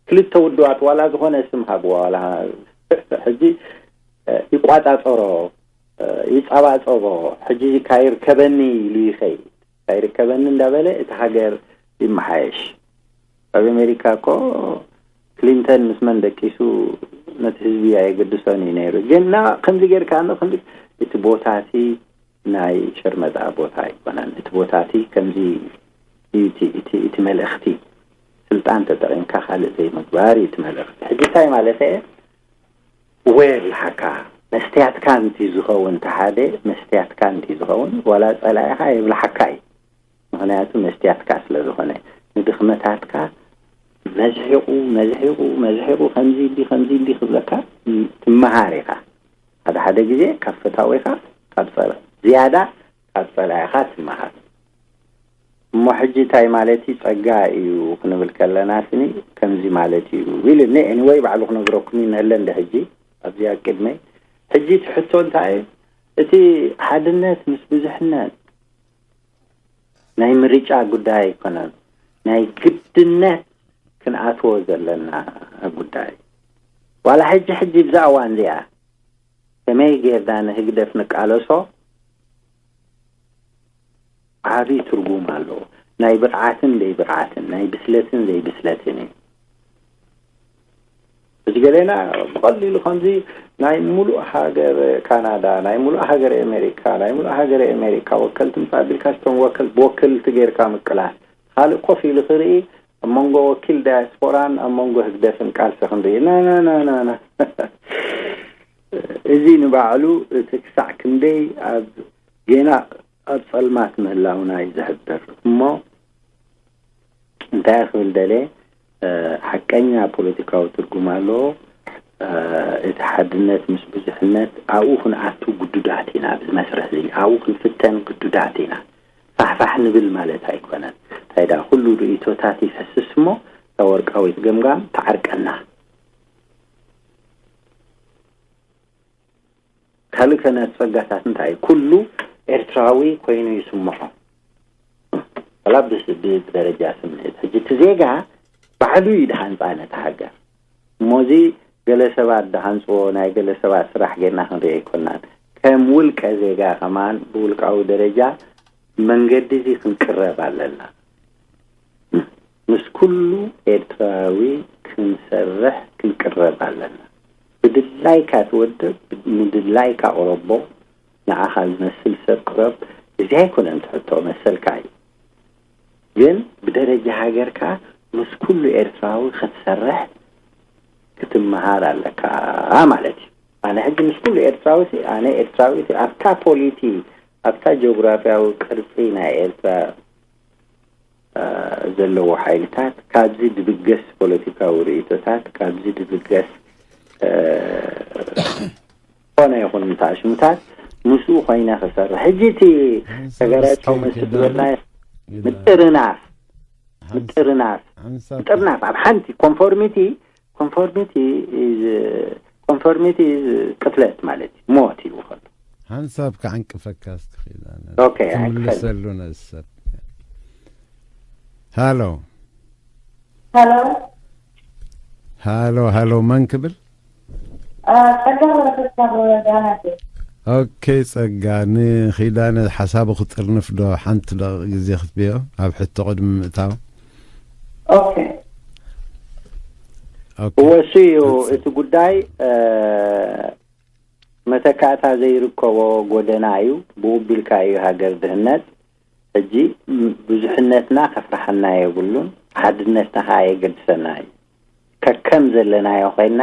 ክልተ ውድባት ዋላ ዝኾነ ስም ሃብዋ ዋላ ሕጂ ይቋጻጸሮ ይጸባጸቦ ሕጂ ካይርከበኒ ኢሉ ይኸይድ። ካይርከበኒ እንዳበለ እቲ ሃገር ይመሓየሽ። ኣብ ኣሜሪካ እኮ ክሊንተን ምስ መን ደቂሱ ነቲ ህዝቢ ኣየገድሶን እዩ ነይሩ። ግን ና ከምዚ ጌርካ ኖ ከምዚ እቲ ቦታ እቲ ናይ ሸርመጣ ቦታ ኣይኮነን። እቲ ቦታ እቲ ከምዚ እዩ እቲ- እቲ- እቲ መልእኽቲ ስልጣን ተጠቒምካ ካልእ ዘይምግባር እዩ እቲ መልእኽቲ። ሕጂ እንታይ ማለት እየ? ወየብልሓካ መስትያትካ እንዲ ዝኸውን ተሓደ መስትያትካ እንዲ ዝኸውን ዋላ ጸላኢኻ የብልሓካ እዩ። ምኽንያቱ መስትያትካ ስለ ዝኾነ ንድኽመታትካ መዝሒቑ መዝሒቑ መዝሒቑ ከምዚ እንዲ ከምዚ እንዲ ክብለካ ትመሃር ኢኻ። ሓደ ሓደ ግዜ ካብ ፈታዊኻ ካብ ጸላ ዝያዳ ካብ ጸላኢኻ ትመሃር። እሞ ሕጂ እንታይ ማለት እዩ? ጸጋ እዩ ክንብል ከለና ስኒ ከምዚ ማለት እዩ ኢልኒ። ኤኒወይ ባዕሉ ክነግረኩም እዩ ንህለ እንደ ሕጂ ኣብዚ ኣብ ቅድመይ። ሕጂ እቲ ሕቶ እንታይ እዩ? እቲ ሓድነት ምስ ብዙሕነት ናይ ምርጫ ጉዳይ ኣይኮነን፣ ናይ ግድነት ክንኣትዎ ዘለና ጉዳይ። ዋላ ሕጂ ሕጂ ብዛ እዋን እዚኣ ከመይ ጌርና ንህግደፍ ንቃለሶ ዓብዪ ትርጉም ኣለዎ። ናይ ብቕዓትን ዘይብቕዓትን፣ ናይ ብስለትን ዘይብስለትን እዩ። እዚ ገሌና ብቐሊሉ ከምዚ ናይ ሙሉእ ሃገር ካናዳ፣ ናይ ሙሉእ ሃገር ኣሜሪካ፣ ናይ ሙሉእ ሃገር ኣሜሪካ ወከልቲ ምጻእ ቢልካ ሽቶም ወከል ብወከልቲ ጌርካ ምቅላስ፣ ካልእ ኮፍ ኢሉ ክርኢ ኣብ መንጎ ወኪል ዳያስፖራን ኣብ መንጎ ህግደፍን ቃልሲ ክንርኢ። ናናናናና እዚ ንባዕሉ እቲ ክሳዕ ክንደይ ኣብ ጌና ኣብ ጸልማት ምህላውና እዩ ዝሕብር። እሞ እንታይ ክብል ደልየ፣ ሓቀኛ ፖለቲካዊ ትርጉም ኣለዎ። እቲ ሓድነት ምስ ብዙሕነት ኣብኡ ክንኣቱ ግዱዳት ኢና። ኣብዚ መስርሕ እዚ ኣብኡ ክንፍተን ግዱዳት ኢና። ፋሕፋሕ ንብል ማለት ኣይኮነን። እንታይ ደኣ ኩሉ ርእይቶታት ይፈስስ እሞ እታ ወርቃዊት ገምጋም ትዓርቀና። ካልእ ከ ናቲ ጸጋታት እንታይ እዩ? ኩሉ ኤርትራዊ ኮይኑ ይስምዖ። ዋላ ብስ- ብ- ብደረጃ ስምዒት። ሕጂ እቲ ዜጋ ባዕሉ እዩ ድሃንጻ ነቲ ሃገር። እሞዚ ገለ ሰባት ድሃንጽዎ ናይ ገለ ሰባት ስራሕ ጌርና ክንርኢ ኣይኮናን። ከም ውልቀ ዜጋ ከማን ብውልቃዊ ደረጃ መንገዲ እዚ ክንቅረብ ኣለና። ምስ ኩሉ ኤርትራዊ ክንሰርሕ ክንቅረብ ኣለና። ብድላይካ ትወድብ፣ ምድላይካ ኦሮቦ፣ ንዓኻ ዝመስል ሰብ ቅረብ። እዚ ኣይኮነን ትሕቶ፣ መሰልካ እዩ። ግን ብደረጃ ሃገርካ ምስ ኩሉ ኤርትራዊ ክትሰርሕ ክትመሃር ኣለካ ማለት እዩ። ኣነ ሕጂ ምስ ኩሉ ኤርትራዊ ሲ፣ ኣነ ኤርትራዊ ሲ፣ ኣብታ ፖሊቲ፣ ኣብታ ጂኦግራፊያዊ ቅርጺ ናይ ኤርትራ እ፣ ዘለዎ ሓይልታት ካብዚ ድብገስ ፖለቲካዊ ርእይቶታት፣ ካብዚ ድብገስ እ፣ ዝኾነ ይኹን ምትኣሽምታት ምስኡ ኮይነ ክሰርሕ። ሕጂ እቲ ሓንሳብ ተጋዳይ እስኪ ጫው መስል ክዳን ዝበልና ይዳ- ምጥርናፍ፣ ሓንስ- ምጥርናፍ፣ ሓንሳብ ምጥርናፍ ኣብ ሓንቲ ኮንፎርሚቲ፣ ኮንፎርሚቲ ኢዝ፣ ኮንፎርሚቲ ኢዝ ቅትለት ማለት እዩ፣ ሞት እዩ ከሎ። ሓንሳብ ክዓንቅፈካ እስኪ ኺዳነ። ኦኬ፣ ክምልሰሉ ነዚ ሰብ። ሃሎ። ሃሎ። ሃሎ፣ ሃሎ፣ መን ክብል? አ፣ ጸጋ ወረደት ካብ ዳናት። ኦኬ፣ ጸጋ፣ ንኺዳነ ሓሳቡ ክጥርንፍ ዶ ሓንቲ ደቂቕ ግዜ ክትብዮ ኣብ ሕቶ ቅድሚ ምእታው? ኦኬ። ኦኬ። እወ፣ እሱ እዩ ቀጽል። እቲ ጉዳይ፣ እ፣ መተካእታ ዘይርከቦ ጎደና እዩ። ብኡ ቢልካ እዩ ሃገር ድህነት። ሕጂ ም-፣ ብዙሕነትና ከፍርሓና የብሉን። ሓድነትና ከኣ የገድሰና እዩ። ከከም ዘለናዮ ኮይና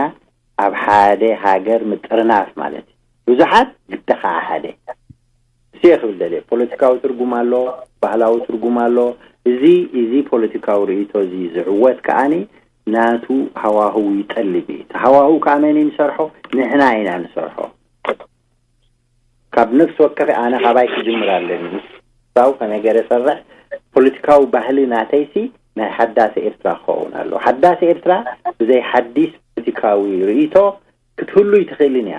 ኣብ ሓደ ሃገር ምጥርናፍ ማለት እዩ። ብዙሓት ግደ ከኣ ሓደ። እሱ እየ ክብል ደልየ። ፖለቲካዊ ትርጉም ኣሎ፣ ባህላዊ ትርጉም ኣሎ። እዚ፣ እዚ ፖለቲካዊ ርእይቶ እዚ ዝዕወት ከኣኒ ናቱ ሃዋህው ይጠልብ እዩ። እቲ ሃዋህው ከኣ መን እዩ ንሰርሖ? ንሕና ኢና ንሰርሖ። ካብ ነፍሲ ወከፍ ኣነ ካባይ ክጅምር ኣለኒ። ሳው ከመይ ገይረ ሰርሕ? ፖለቲካዊ ባህሊ ናተይሲ ናይ ሓዳስ ኤርትራ ክኸውን ኣለዎ። ሓዳስ ኤርትራ ብዘይ ሓዲስ ፖለቲካዊ ርእይቶ ክትህሉ ኣይትኽእልን እያ።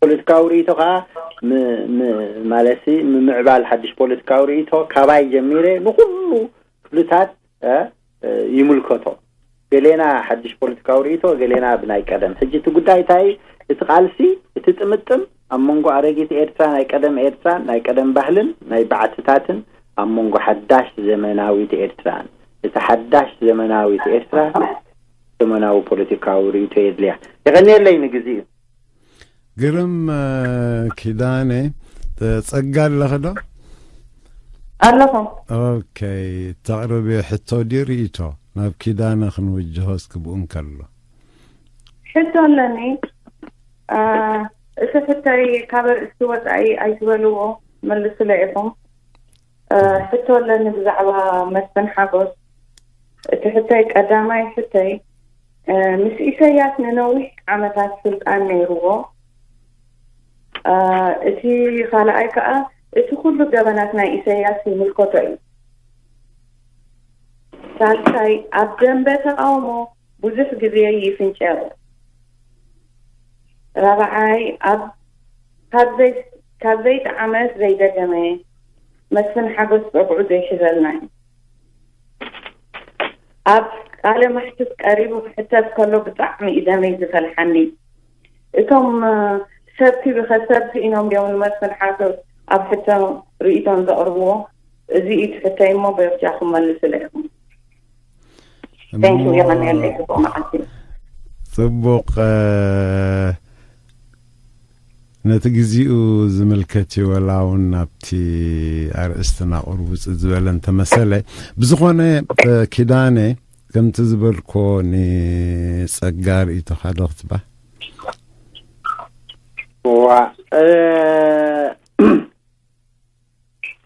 ፖለቲካዊ ርእይቶ ከኣ ም-፣ ም-፣ ማለትሲ ምምዕባል ሓድሽ ፖለቲካዊ ርእይቶ ካባይ ጀሚረ ንኹሉ ክፍልታት፣ እ፣ እ፣ ይምልከቶ። ገሌና ሓድሽ ፖለቲካዊ ርእይቶ፣ ገሌና ብናይ ቀደም። ሕጂ እቲ ጉዳይ እንታይ እዩ? እቲ ቃልሲ፣ እቲ ጥምጥም ኣብ መንጎ ኣረጊት ኤርትራ፣ ናይ ቀደም ኤርትራን ናይ ቀደም ባህልን ናይ በዓትታትን፣ ኣብ መንጎ ሓዳሽ ዘመናዊት ኤርትራን፣ እቲ ሓዳሽ ዘመናዊት ኤርትራ ዘመናዊ ፖለቲካዊ ርእይቶ የድልያ። የቐንየለይ ንግዜኡ። ግርም፣ እ፣ ኪዳነ፣ እ፣ ጸጋ ኣለኺ ዶ? ኣለኹ። ኦኬ፣ ተቕርብዮ ሕቶ ድዩ ርእይቶ? ናብ ኪዳነ ክንውጅሆ እስኪ ብኡ እንከሎ። ሕቶ ኣለኒ። እ፣ እቲ ሕቶይ ካብ ኣርእስቲ ወጻኢ ኣይትበልዎ፣ መልሱለይ ኢኹም። እ፣ ሕቶ ኣለኒ ብዛዕባ መስፍን ሓጎስ። እቲ ሕቶይ፣ ቀዳማይ ሕቶይ፣ እ፣ ምስ ኢሰያስ ንነዊሕ ዓመታት ስልጣን ነይርዎ። እ፣ እቲ ካልኣይ ከኣ፣ እቲ ኩሉ ገበናት ናይ ኢሰያስ ይምልከቶ እዩ። ሳልሳይ፣ ኣብ ደንበ ተቓውሞ ብዙሕ ግዜ ይፍንጨር። ራብዓይ፣ ኣብ፣ ካብ ዘይ-፣ ካብ ዘይጠዓመስ ዘይደገመ፣ መስፍን ሓጎስ ጸግዑ ዘይሕዘልና እዩ። ኣብ ቃለ መሕትት ቀሪቡ ክሕተት ከሎ ብጣዕሚ እዩ ደመይ ዝፈልሓኒ። እቶም ሰብቲ ብኸሰብቲ ኢኖም ድዮም ንመስፍን ሓሶት ኣብ ሕቶ ርእይቶም ዘቕርብዎ? እዚ እዩ ትሕተይ እሞ በጃኹም መልስለ ኢኹም። Thank you። የቐንየለይ። ጽቡቕ መዓልቲ። ጽቡቕ። ነቲ ግዜኡ ዝምልከት እዩ፣ ወላ እውን ናብቲ ኣርእስትና ቁሩብ ውፅእ ዝበለ እንተመሰለ። ብዝኾነ፣ ኪዳነ፣ ከምቲ ዝበልኮ፣ ንጸጋ ርእይቶኻ ዶ ክትባ? ዋ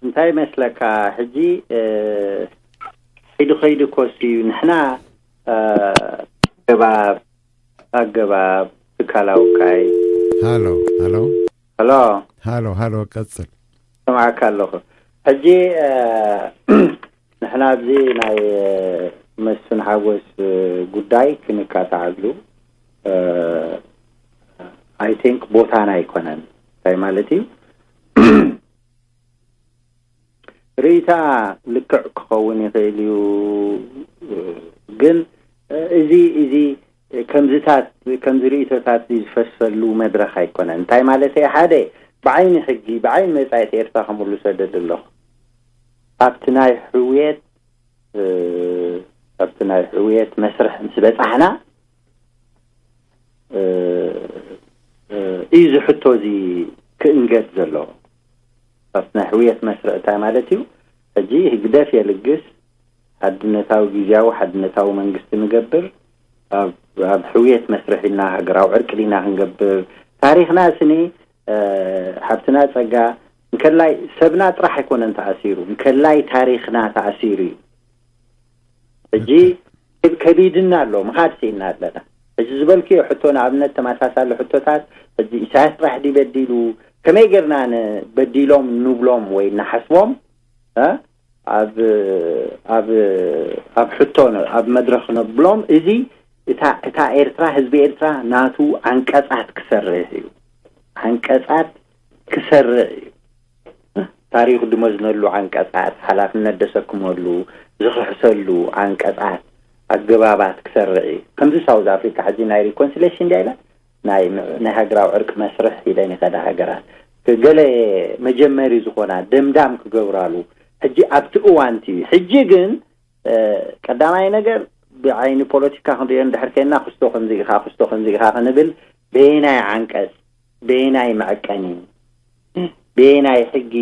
እንታይ ይመስለካ? ሕጂ ኪዱ ኸይዱ ኮስ እዩ። ንሕና ኣገባብ ኣገባብ ትካላዊ ካይ ሃሎ ሃሎ ሄሎ ሃሎ ሃሎ፣ ቀጽል። ሰማዕካ ኣለኹ። ሕጂ ንሕና ኣብዚ ናይ መስፍን ሓጎስ ጉዳይ ክንካታዓሉ፣ I think፣ ቦታና ኣይኮነን። እንታይ ማለት እዩ? ርእይታ ልክዕ ክኸውን ይኽእል እዩ፣ ግን እዚ እዚ ከምዚታት ከምዚ ርእይቶታት ዝፈሰሉ መድረኽ ኣይኮነን። እንታይ ማለት እዩ? ሓደ፣ ብዓይኒ ሕጊ፣ ብዓይኒ መጻኢት ኤርትራ ክምልሶ ደሊ ኣለኹ። ኣብቲ ናይ ሕውየት ኣብቲ ናይ ሕውየት መስርሕ ምስ በጻሕና እዩ እዚ ሕቶ እዚ ክእንገድ ዘለዎ። ኣብቲ ናይ ሕውየት መስርሕ እንታይ ማለት እዩ? ሕጂ ህግደፍ የልግስ፣ ሓድነታዊ፣ ግዝያዊ ሓድነታዊ መንግስቲ ንገብር፣ ኣብ ሕውየት መስርሕ ኢልና፣ ሃገራዊ ዕርቂ ዲና ክንገብር? ታሪኽና ስኒ ሓብትና ጸጋ፣ እንከላይ ሰብና ጥራሕ ኣይኮነን ተኣሲሩ፣ እንከላይ ታሪኽና ተኣሲሩ እዩ። ሕጂ ከቢድና ኣሎ፣ ምኻድ ስኢና ኣለና። ሕጂ ዝበልክዮ ሕቶ፣ ንኣብነት፣ ተመሳሳሊ ሕቶታት፣ ሕጂ ኢሳያስ ጥራሕ ድዩ በዲሉ? ከመይ ጌርና ንበዲሎም ንብሎም ወይ ንሓስቦም ኣብ ኣብ ኣብ ሕቶ ኣብ መድረኽ ነብሎም? እዚ እታ እታ ኤርትራ፣ ህዝቢ ኤርትራ ናቱ ዓንቀጻት ክሰርሕ እዩ። ዓንቀጻት ክሰርዕ እዩ። ታሪኹ ድመዝነሉ ዓንቀጻት፣ ሓላፍነት ደሰክመሉ ዝኽሕሰሉ ዓንቀጻት፣ ኣገባባት ክሰርዕ እዩ። ከምዚ ሳውዝ ኣፍሪካ ሕጂ ናይ ሪኮንሲሌሽን ድያ ኢላ፣ ናይ ናይ ሃገራዊ ዕርቂ መስርሕ ኢለን ይኸዳ ሃገራት፣ ገለ መጀመሪ ዝኾና ደምዳም ክገብራሉ። ሕጂ ኣብቲ እዋንቲ እዩ። ሕጂ ግን ቀዳማይ ነገር ብዓይኒ ፖለቲካ ክንሪኦ እንድሕር ኮይንና፣ ክስቶ ከምዚ ኢኻ፣ ክስቶ ከምዚ ኢኻ ክንብል፣ በየናይ ዓንቀጽ፣ በየናይ መዐቀኒ፣ በየናይ ሕጊ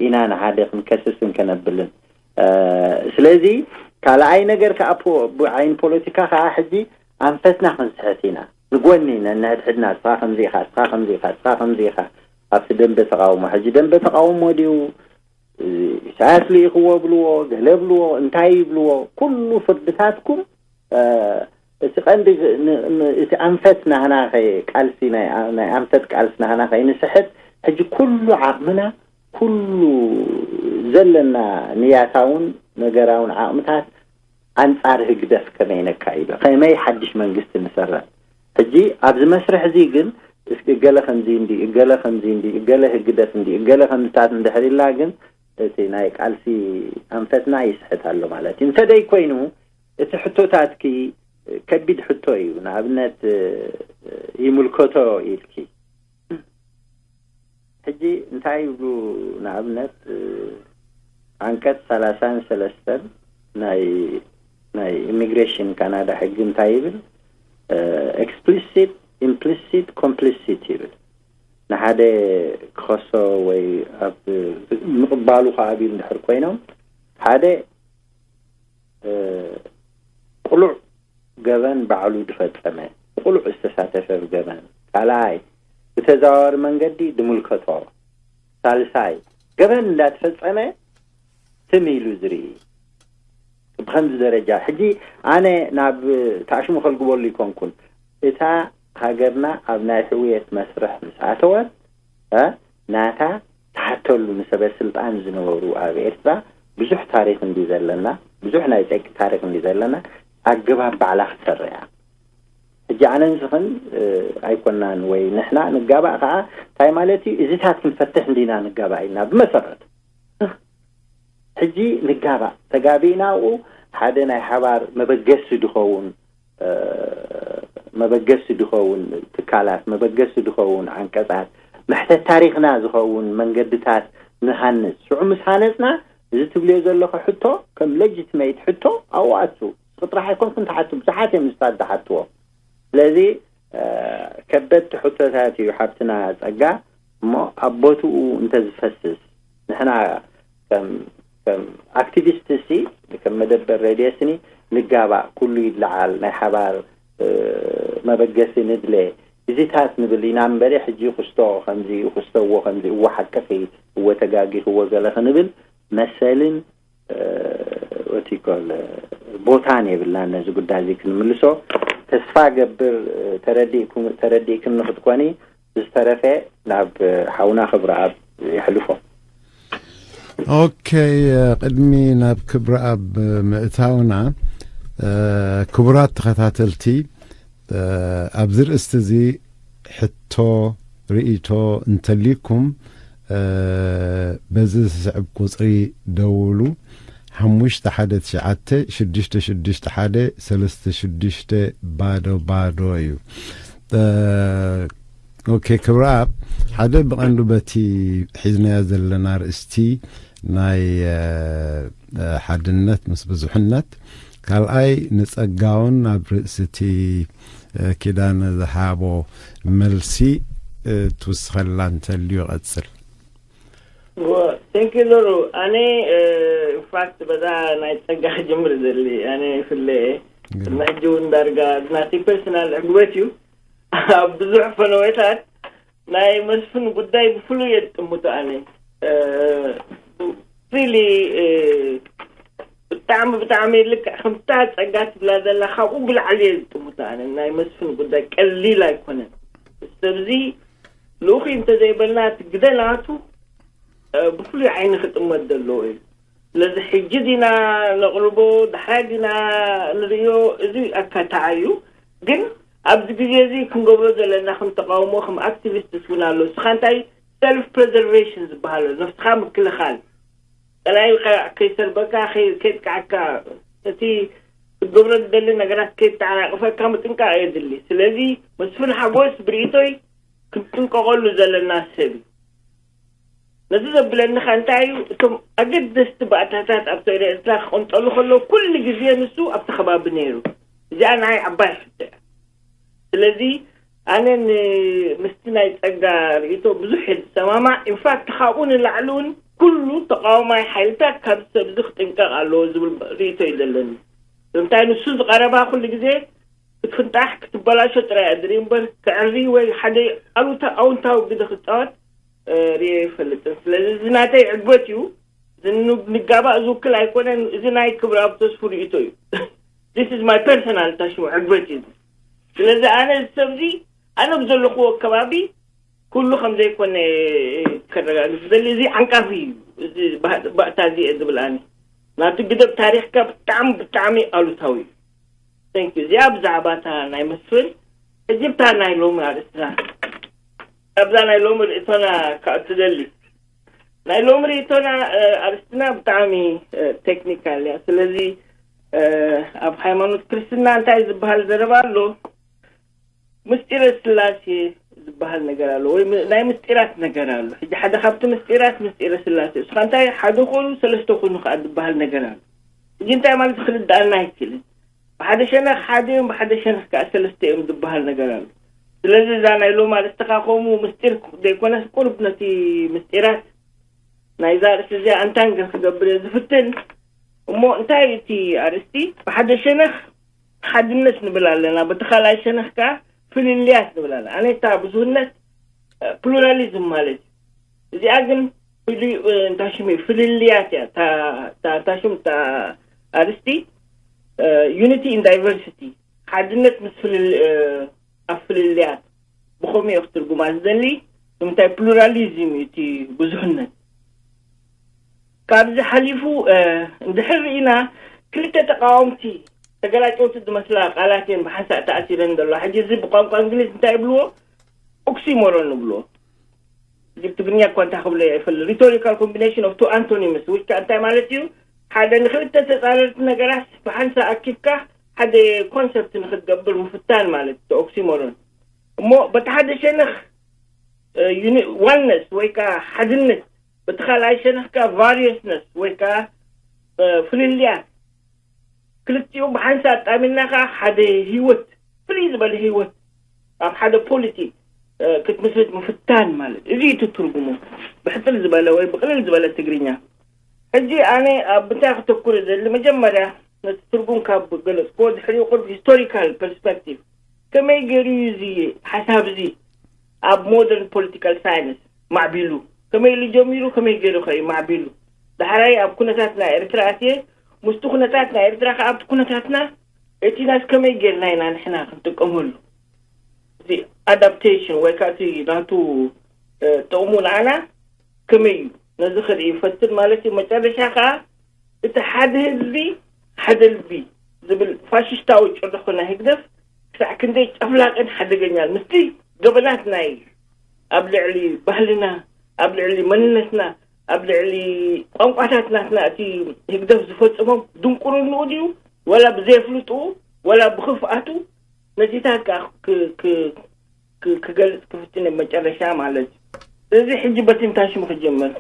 ኢና ንሓደ ክንከስስን ከነብልን? ስለዚ ካልኣይ ነገር ከዓ፣ ብዓይኒ ፖለቲካ ከዓ ሕጂ ኣንፈትና ክንስሕት ኢና። ንጎኒ ነንሕድሕድና፣ እስኻ ከምዚ ኢኻ፣ እስኻ ከምዚ ኢኻ፣ እስኻ ከምዚ ኢኻ። ኣብቲ ደንበ ተቃውሞ፣ ሕጂ ደንበ ተቃውሞ ድዩ ኢሳያስ ልኢኽዎ ብልዎ፣ ገለ ብልዎ፣ እንታይ ይብልዎ፣ ኩሉ ፍርድታትኩም፣ እቲ ቀንዲ፣ እቲ ኣንፈት ናህና ኸይ፣ ቃልሲ ናይ ኣንፈት ቃልሲ ናህና ኸይንስሕት፣ ሕጂ ኩሉ ዓቕምና፣ ኩሉ ዘለና ንያታውን ነገራውን ዓቕምታት ኣንጻር ህግደፍ ከመይ ነካይዶ፣ ከመይ ሓድሽ መንግስቲ ንሰረት። ሕጂ ኣብዚ መስርሕ እዚ ግን፣ እስኪ እገለ ከምዚ እንዲ፣ እገለ ከምዚ እንዲ፣ እገለ ህግደፍ እንዲ፣ እገለ ከምዚታት እንድሕር ኢልና ግን፣ እቲ ናይ ቃልሲ ኣንፈትና ይስሕት ኣሎ ማለት እዩ። እንተ ደይ ኮይኑ፣ እቲ ሕቶታትኪ ከቢድ ሕቶ እዩ። ንኣብነት፣ ይምልከቶ ኢልኪ። ሕጂ እንታይ ይብሉ? ንኣብነት፣ ዓንቀጽ ሰላሳን ሰለስተን ናይ ናይ ኢሚግሬሽን ካናዳ ሕጊ እንታይ ይብል? ኤክስፕሊሲት፣ ኢምፕሊሲት፣ ኮምፕሊሲት ይብል። ንሓደ ክኸሶ ወይ ኣብ ምቕባሉ ከኣ ቢል እንድሕር ኮይኖም፣ ሓደ ቅሉዕ ገበን ባዕሉ ዝፈጸመ፣ ብቕሉዕ ዝተሳተፈ ብገበን፣ ካልኣይ ብተዘዋዋሪ መንገዲ ዝምልከቶ፣ ሳልሳይ ገበን እንዳተፈጸመ ትም ኢሉ ዝርኢ። ብኸምዚ ደረጃ ሕጂ ኣነ ናብ ታሽሙ ከልግበሉ ይኮንኩን፣ እታ ሃገርና ኣብ ናይ ሕውየት መስርሕ ምስ ኣተወት፣ እ፣ ናታ ትሓተሉ፣ ንሰበ ስልጣን ዝነበሩ ኣብ ኤርትራ ብዙሕ ታሪኽ እንዲ ዘለና፣ ብዙሕ ናይ ጸቂ ታሪኽ እንዲ ዘለና፣ ኣገባብ ባዕላ ክትሰርዕ እያ። ሕጂ ኣነን ስኽን፣ እ፣ ኣይኮናን ወይ ንሕና ንጋባእ ከኣ እንታይ ማለት እዩ? እዚታት ክንፈትሕ እንዲና ንጋባእ ኢልና ብመሰረት። ሕጂ ንጋባእ፣ ተጋቢእና ኣብኡ ሓደ ናይ ሓባር መበገሲ ዝኸውን መበገሲ ዝኸውን ትካላት፣ መበገሲ ዝኸውን ዓንቀጻት፣ መሕተት ታሪኽና ዝኸውን መንገድታት ንሃንጽ። ሽዑ ምስ ሃነጽና፣ እዚ ትብልዮ ዘለኹ ሕቶ ከም ለጅትመይት ሕቶ ኣብኡ ኣቱ። ንስኺ ጥራሕ ኣይኮንክን ትሓቱ፣ ብዙሓት እዮም ምስታት ዝሓትዎ። ስለዚ ከበድቲ ሕቶታት እዩ ሓብትና ጸጋ፣ እሞ ኣብ ቦትኡ እንተዝፈስስ፣ ንሕና ከም ከም ኣክቲቪስት ሲ ከም መደበር ሬድዮ ስኒ ንጋባእ፣ ኩሉ ይለዓል፣ ናይ ሓባር መበገሲ ንድለ፣ እዚታት ንብል ኢና እምበሪ፣ ሕጂ ክስቶ ከምዚ ክስተዎ ከምዚ፣ እዎ ሓቅኺ፣ እዎ ተጋጊኽዎ ገለ ክንብል መሰልን ወቲኮል ቦታን የብልናን። ነዚ ጉዳይ እዚ ክንምልሶ ተስፋ ገብር። ተረዲእኩም ተረዲእክኒ ክትኮኒ፣ ዝተረፈ ናብ ሓውና ክብረኣብ የሕልፎ። ኦኬ፣ ቅድሚ ናብ ክብረኣብ ምእታውና፣ ክቡራት ተኸታተልቲ፣ ኣብዚ ርእስቲ እዚ ሕቶ፣ ርእይቶ እንተልይኩም፣ በዚ ዝስዕብ ቁጽሪ ደውሉ። ሓሙሽተ ሓደ ትሽዓተ ሽዱሽተ ሽዱሽተ ሓደ ሰለስተ ሽዱሽተ ባዶ ባዶ እዩ። ኦኬ፣ ክብረኣብ፣ ሓደ ብቐንዱ በቲ ሒዝናዮ ዘለና ርእስቲ ናይ ሓድነት ምስ ብዙሕነት፣ ካልኣይ ንጸጋውን ኣብ ርእስቲ ኪዳነ ዝሃቦ መልሲ ትውስኸላ እንተልዩ ቀጽል። Thank you ሎሩ። ኣነ ኢንፋክት በዛ ናይ ጸጋ ክጅምር ዘሊ ኣነ ፍለ ቅድሚ ሕጂ እውን ዳርጋ ናቲ ፐርሰናል ዕግበት እዩ። ኣብ ብዙሕ ፈነወታት ናይ መስፍን ጉዳይ ብፍሉይ የጥምቶ። ኣነ ሪሊ ብጣዕሚ ብጣዕሚ ልክዕ ከምታ ጸጋ ትብላ ዘላ ካብኡ ብላዕሊ እየ ዝጥምቶ። ኣነ ናይ መስፍን ጉዳይ ቀሊል ኣይኮነን። ሰብዚ ልኡኺ እንተዘይበልና እቲ ግደ ናቱ ብፍሉይ ዓይኒ ክጥመት ዘለዎ እዩ። ስለዚ ሕጂ ዲና ነቕርቦ፣ ዳሕራይ ዲና ንርእዮ፣ እዚ ኣካታዓይ እዩ። ግን ኣብዚ ግዜ እዚ ክንገብሮ ዘለና ከም ተቃውሞ፣ ከም ኣክቲቪስትስ እውን ኣሎ። ንስኻ እንታይ ሰልፍ ፕሬዘርቬሽን ዝበሃል ኣሎ፣ ነፍስኻ ምክልኻል፣ ጸላኢ ከይሰርበካ፣ ከይጥቃዓካ፣ እቲ ክትገብሮ ዝደሊ ነገራት ከይተዓናቅፈካ ምጥንቃቅ የድሊ። ስለዚ መስፍን ሓጎስ ብርእይቶይ ክንጥንቀቀሉ ዘለና ሰብ እዩ። ነዚ ዘብለኒ ከ እንታይ እዩ? እቶም ኣገደስቲ ባእታታት ኣብ ስእለ ኤርትራ ክቕንጠሉ ከለዉ ኩሉ ግዜ ንሱ ኣብቲ ከባቢ ነይሩ። እዚኣ ንዓይ ዓባይ ሕቶ እያ። ስለዚ ኣነ ን- ምስቲ ናይ ጸጋ ርእይቶ ብዙሕ እየ ዝሰማማዕ። ኢንፋክት ካብኡ ንላዕሊ እውን ኩሉ ተቃዋማይ ሓይልታት ካብ ሰብ እዚ ክጥንቀቕ ኣለዎ ዝብል ርእይቶ እዩ ዘለኒ። ስለምንታይ ንሱ ዝቐረባ ኩሉ ግዜ ክትፍንጣሕ ክትበላሾ ጥራይ እያ ድርኢ እምበር ክዕሪ ወይ ሓደ ኣሉታ ኣውንታዊ ግደ ክፃወት ርየ ይፈልጥን። ስለዚ እዚ ናተይ ዕግበት እዩ። እዚ ንጋባእ ዝውክል ኣይኮነን። እዚ ናይ ክብረኣብ ተስፉ ርእይቶ እዩ። This is my personal ታሽሙ ዕግበት እዩ። ስለዚ ኣነ እዚ ሰብ እዚ ኣነ ብዘለኹዎ ከባቢ ኩሉ ከም ዘይኮነ ከረጋግጽ ዝደሊ እዚ ዓንቃፊ እዩ። እዚ ባእታ እዚ እየ ዝብል ኣነ ናቲ ግደብ ታሪኽካ ብጣዕሚ ብጣዕሚ ኣሉታዊ እዩ። Thank you። እዚኣ ብዛዕባ እታ ናይ መስፍን ሕጂ እታ ናይ ሎሚ ኣርእስትና ኣብዛ ናይ ሎሚ ርእቶና ክኣቱ ደሊ ናይ ሎሚ ርእቶና ኣርእስትና ብጣዕሚ ቴክኒካል እያ። ስለዚ ኣብ ሃይማኖት ክርስትና እንታይ ዝበሃል ዘረባ ኣሎ? ምስጢረ ስላሴ ዝበሃል ነገር ኣሎ ወይ ናይ ምስጢራት ነገር ኣሎ። ሕጂ ሓደ ካብቲ ምስጢራት ምስጢረ ስላሴ እሱ እንታይ ሓደ ኮኑ ሰለስተ ኮኑ ከዓ ዝበሃል ነገር ኣሎ። ሕጂ እንታይ ማለት ክርዳኣና ኣይክእልን። ብሓደ ሸነኽ ሓደ እዮም፣ ብሓደ ሸነኽ ከዓ ሰለስተ እዮም ዝበሃል ነገር ኣሎ። ስለዚ እዛ ናይ ሎማ ርእስኻ ከምኡ ምስጢር ዘይኮነስ ቁሩብ ነቲ ምስጢራት ናይዛ ርእሲ እዚኣ ኣንታንገ ክገብር እየ ዝፍትን። እሞ እንታይ እቲ ኣርእስቲ? ብሓደ ሸነኽ ሓድነት ንብል ኣለና፣ በቲ ካልኣይ ሸነኽ ከዓ ፍልልያት ንብል ኣለና። ኣነ እታ ብዙህነት ፕሉራሊዝም ማለት እዩ። እዚኣ ግን እንታይ ሽም እዩ? ፍልልያት እያ። እታ ሽም እታ ኣርእስቲ ዩኒቲ ኢን ዳይቨርሲቲ፣ ሓድነት ምስ ኣብ ፍልልያት ብኸምኡ እየ ክትርጉማ ዝደሊ። ንምንታይ ፕሉራሊዝም እዩ እቲ ብዙሕነት። ካብዚ ሓሊፉ እንድሕር ርኢና ክልተ ተቃወምቲ ተገላጨውቲ ዝመስላ ቃላት እየን ብሓንሳእ ተኣሲረን ዘለዋ። ሕጂ እዚ ብቋንቋ እንግሊዝ እንታይ ይብልዎ? ኦክሲሞሮን ንብልዎ። እዚ ትግርኛ እኳ እንታይ ክብሎ እየ ኣይፈልጥ። Rhetorical combination of two antonyms which እንታይ ማለት እዩ? ሓደ ንክልተ ተጻረርቲ ነገራት ብሓንሳ ኣኪብካ ሓደ ኮንሰፕት ንክትገብር ምፍታን ማለት እዩ ኦክሲሞሮን። እሞ በቲ ሓደ ሸነኽ ዋንነስ ወይ ከዓ ሓድነት፣ በቲ ካልኣይ ሸነኽ ከዓ ቫሪየስነስ ወይ ከዓ ፍልልያት፣ ክልቲኡ ብሓንሳ ኣጣሚርና ከዓ ሓደ ህይወት፣ ፍልይ ዝበለ ህይወት ኣብ ሓደ ፖሊሲ ክትምስርት ምፍታን ማለት እዚ እዩ ትርጉሙ፣ ብሕፅር ዝበለ ወይ ብቅልል ዝበለ ትግርኛ። ሕጂ ኣነ ኣብ ምንታይ ክተኩር ደሊ፣ መጀመርያ ነቲ ትርጉም ካብ ገለፅክዎ ድሕሪኡ ቁርብ ሂስቶሪካል ፐርስፐክቲቭ፣ ከመይ ገይሩ እዩ እዚ ሓሳብ እዚ ኣብ ሞደርን ፖለቲካል ሳይንስ ማዕቢሉ፣ ከመይ ኢሉ ጀሚሩ፣ ከመይ ገይሩ ከ እዩ ማዕቢሉ። ዳሕራይ ኣብ ኩነታት ናይ ኤርትራ ኣትየ፣ ምስቲ ኩነታት ናይ ኤርትራ ከ ኣብቲ ኩነታትና እቲ ናስ ከመይ ጌርና ኢና ንሕና ክንጥቀመሉ፣ እዚ ኣዳፕቴሽን ወይ ከዓ እቲ ናቱ ጥቕሙ ንኣና ከመይ እዩ፣ ነዚ ክርኢ ይፈትን ማለት እዩ። መጨረሻ ከዓ እቲ ሓደ ህዝቢ ሓደ ልቢ ዝብል ፋሽስታዊ ጭርሖ ናይ ህግደፍ ክሳዕ ክንደይ ጨፍላቅን ሓደገኛን ምስቲ ገበናትና እዩ፣ ኣብ ልዕሊ ባህልና፣ ኣብ ልዕሊ መንነትና፣ ኣብ ልዕሊ ቋንቋታት ናትና እቲ ህግደፍ ዝፈጽሞም ድንቁርንኡ ድዩ፣ ወላ ብዘየፍልጥኡ፣ ወላ ብክፍኣቱ ነዚታት ከዓ ክገልጽ ክፍትን መጨረሻ ማለት እዩ። ስለዚ ሕጂ በትንታሽሙ ክጀመር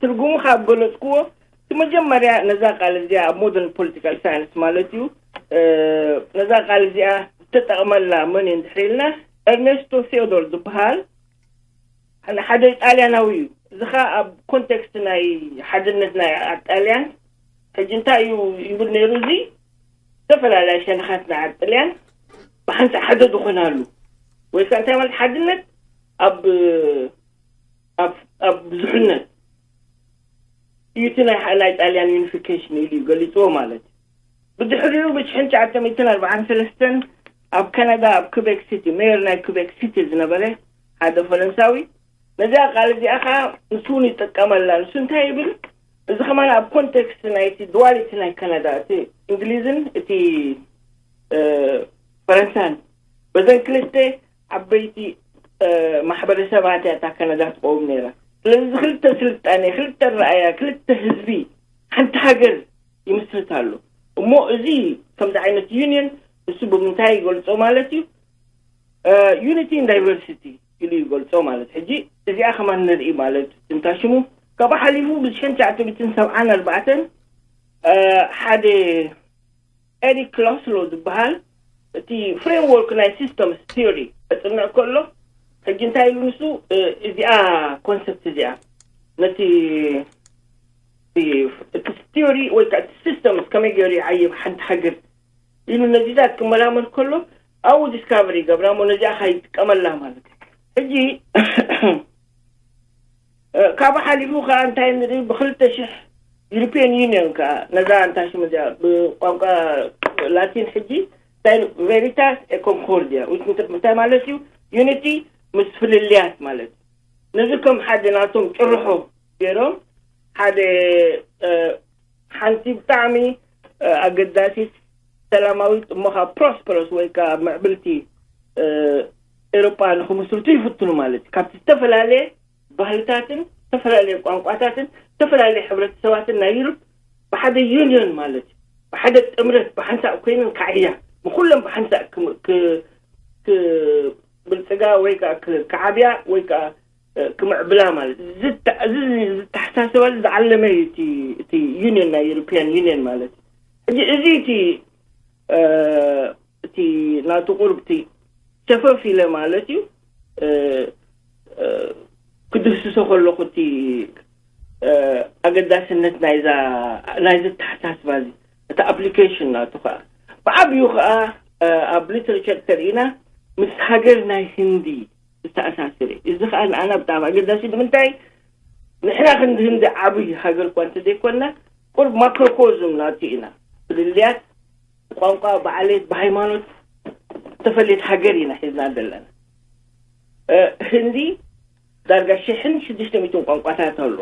ትርጉሙ ካብ ገለጽክዎ፣ እቲ መጀመርያ ነዛ ቃል እዚኣ ኣብ ሞደርን ፖለቲካል ሳይንስ ማለት እዩ፣ ነዛ ቃል እዚኣ ዝተጠቕመላ መን እዩ እንድሕር ኢልና፣ ኤርኔስቶ ቴዎዶር ዝበሃል ሓደ ጣልያናዊ እዩ። እዚ ኸዓ ኣብ ኮንቴክስት ናይ ሓድነት ናይ ጣልያን ሕጂ እንታይ እዩ ይብል ነይሩ? እዚ ዝተፈላለያ ሸነኻት ናይ ጣልያን ብሓንሳእ ሓደ ዝኾናሉ ወይ ከዓ እንታይ ማለት ሓድነት ኣብ ኣብ ብዙሕነት እዩ። እቲ ናይ ጣልያን ዩኒፊኬሽን ኢሉ እዩ ገሊፅዎ ማለት እዩ። ብድሕሪኡ ብሽሕን ትሽዓተ ሚእትን ኣርባዓን ሰለስተን ኣብ ካናዳ ኣብ ኩቤክ ሲቲ ሜየር ናይ ኩቤክ ሲቲ ዝነበረ ሓደ ፈረንሳዊ ነዚኣ ቃል እዚኣ ከዓ ንሱ እውን ይጥቀመላ። ንሱ እንታይ ይብል? እዚ ከማን ኣብ ኮንቴክስት ናይቲ ድዋሊቲ ናይ ካናዳ፣ እቲ እንግሊዝን እቲ ፈረንሳን፣ በዘን ክልተ ዓበይቲ ማሕበረሰባት እያ እታ ካናዳ ትቀውም ነይራ። ስለዚ ክልተ ስልጣኔ፣ ክልተ ረኣያ፣ ክልተ ህዝቢ፣ ሓንቲ ሃገር ይምስርት ኣሎ። እሞ እዚ ከምዚ ዓይነት ዩኒየን ንሱ ብምንታይ ይገልጾ ማለት እዩ? ዩኒቲ ኢን ዳይቨርሲቲ ኢሉ ይገልጾ ማለት። ሕጂ እዚኣ ከማን ንርኢ ማለት ትንታሽሙ። ካብኡ ሓሊፉ ብሽሕን ትሽዓተ ሚእትን ሰብዓን ኣርባዕተን ሓደ ኤሪክ ላስሎ ዝበሃል እቲ ፍሬምወርክ ናይ ሲስተምስ ቲዮሪ ከፅንዕ ከሎ፣ ሕጂ እንታይ ኢሉ ንሱ፣ እዚኣ ኮንሰፕት እዚኣ ነቲ እቲ ቲዮሪ ወይ ከዓ እቲ ሲስተምስ ከመይ ገይሩ ይዓይብ ሓንቲ ሃገር ኢሉ ነዚታት ክመራመር ከሎ ኣብኡ ዲስካቨሪ ይገብራ እሞ ነዚኣ ከይጥቀመላ ማለት እዩ። ሕጂ ካብኡ ሓሊፉ ከዓ እንታይ ንርኢ፣ ብክልተ ሽሕ ዩሮፒያን ዩኒየን ከዓ ነዛ እንታይ ሽም እዚኣ ብቋንቋ ላቲን ሕጂ እንታይ ቬሪታስ ኤ ኮንኮርዲያ እንታይ ማለት እዩ? ዩኒቲ ምስ ፍልልያት ማለት እዩ። ነዚ ከም ሓደ ናቶም ጭርሖ ገይሮም ሓደ ሓንቲ ብጣዕሚ ኣገዳሲት ሰላማዊት እሞ ከዓ ፕሮስፐረስ ወይ ከዓ ምዕብልቲ ኤሮጳ ንክምስርቱ ይፍትኑ ማለት እዩ። ካብቲ ዝተፈላለየ ባህልታትን ዝተፈላለየ ቋንቋታትን ዝተፈላለየ ሕብረተሰባትን ናይ ዩሮፕ ብሓደ ዩኒዮን ማለት እዩ፣ ብሓደ ጥምረት ብሓንሳእ ኮይነን ካዕያ ንኩለን ብሓንሳእ ክብልፅጋ ወይ ከዓ ክዓብያ ወይ ከዓ ክምዕብላ ማለት እዩ። እዚ ዝተሓሳሰበሉ ዝዓለመ እዩ እቲ ዩኒየን ናይ ዩሮፒያን ዩኒየን ማለት እዩ። ሕጂ እዚ እቲ እቲ ናቱ ቁርብ እቲ ሸፈፍ ኢለ ማለት እዩ ክድህስሶ ከለኹ እቲ ኣገዳስነት ናይዚ ኣተሓሳስባ እዚ እቲ ኣፕሊኬሽን ናቱ ከዓ ብዓብዩ ከዓ ኣብ ሊትሬቸር ተሪኢና ምስ ሃገር ናይ ህንዲ ዝተኣሳሰረ እዩ። እዚ ከዓ ንኣና ብጣዕሚ ኣገዳሲ ንምንታይ ንሕና ክንዲ ህንዲ ዓብይ ሃገር እኳ እንተዘይኮንና ቁርብ ማክሮኮዝም ናቱ ኢና። ፍልልያት ብቋንቋ ብዓሌት ብሃይማኖት ዝተፈለየት ሃገር ኢና ሒዝና ዘለና። ህንዲ ዳርጋ ሽሕን ሽዱሽተ ሚእትን ቋንቋታት ኣሎ።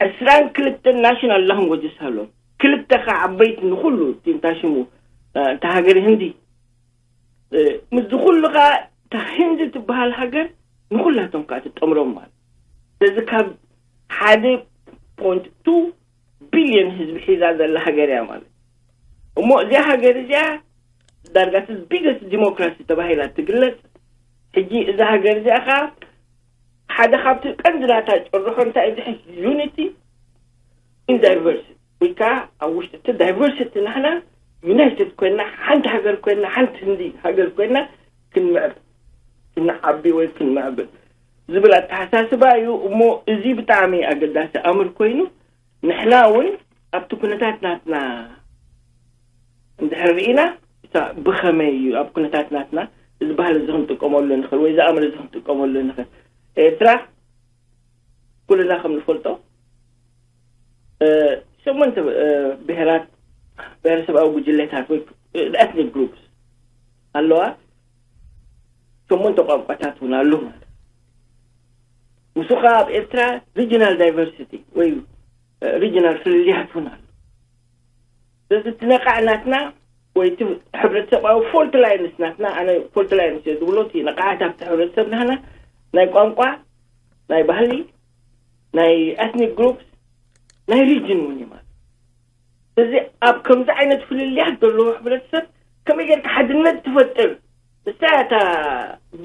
ዕስራን ክልተን ናሽናል ላንጎጅስ ኣሎ። ክልተ ከዓ ዓበይቲ ንኩሉ እንታይ ሽሙ እታ ሃገር ህንዲ ምስዚ ኩሉ ከዓ እታ ህንዲ ትበሃል ሃገር ንኩላቶም ከዓ ትጠምሮም ማለት ስለዚ ካብ ሓደ ፖንት ቱ ቢልዮን ህዝቢ ሒዛ ዘላ ሃገር እያ ማለት። እሞ እዚኣ ሃገር እዚኣ ዳርጋ እቲ ቢገስት ዲሞክራሲ ተባሂላ ትግለጽ። ሕጂ እዛ ሃገር እዚኣ ኸዓ ሓደ ካብቲ ቀንዲ ናታ ጭርሖ እንታይ እዩ ዝሕዝ? ዩኒቲ ኢን ዳይቨርሲቲ፣ ወይ ከዓ ኣብ ውሽጢ እቲ ዳይቨርሲቲ ንሕና ዩናይትድ ኮይና፣ ሓንቲ ሃገር ኮይና፣ ሓንቲ ህንዲ ሃገር ኮይና ክንምዕብል፣ ክንዓቢ ወይ ክንምዕብል ዝብል ኣተሓሳስባ እዩ። እሞ እዚ ብጣዕሚ ኣገዳሲ ኣምር ኮይኑ፣ ንሕና እውን ኣብቲ ኩነታት ናትና እንድሕር ርኢና፣ እታ ብኸመይ እዩ ኣብ ኩነታት ናትና እዚ ባህሊ እዚ ክንጥቀመሉ ንኽእል ወይ እዚ ኣምር እዚ ክንጥቀመሉ ንኽእል? ኤርትራ ኩልና ከም ንፈልጦ፣ እ፣ ሸሞንተ፣ እ፣ ብሄራት፣ ብሄረሰባዊ ጉጅለታት ወይ፣ እ፣ ኤትኒክ ግሩፕስ ኣለዋ። ሸሞንተ ቋንቋታት እውን ኣሎ ማለት። ምስ ኸዓ ኣብ ኤርትራ ሪጅናል ዳይቨርሲቲ ወይ፣ እ፣ ሪጅናል ፍልልያት እውን ኣሎ። ስለዚ እቲ ነቓዕ ናትና ወይ እቲ ሕብረተሰባዊ ፎልት ላይንስ ናትና፣ ኣነ ፎልት ላይንስ እየ ዝብሎ፣ እቲ ነቓዓት ኣብቲ ሕብረተሰብ ናህና ናይ ቋንቋ፣ ናይ ባህሊ፣ ናይ ኤትኒክ ግሩፕስ፣ ናይ ሪጅን እውን እዩ ማለት። ስለዚ ኣብ ከምዚ ዓይነት ፍልልያት ዘለዎ ሕብረተሰብ ከመይ ጌርካ ሓድነት ትፈጥር? ንሳ እታ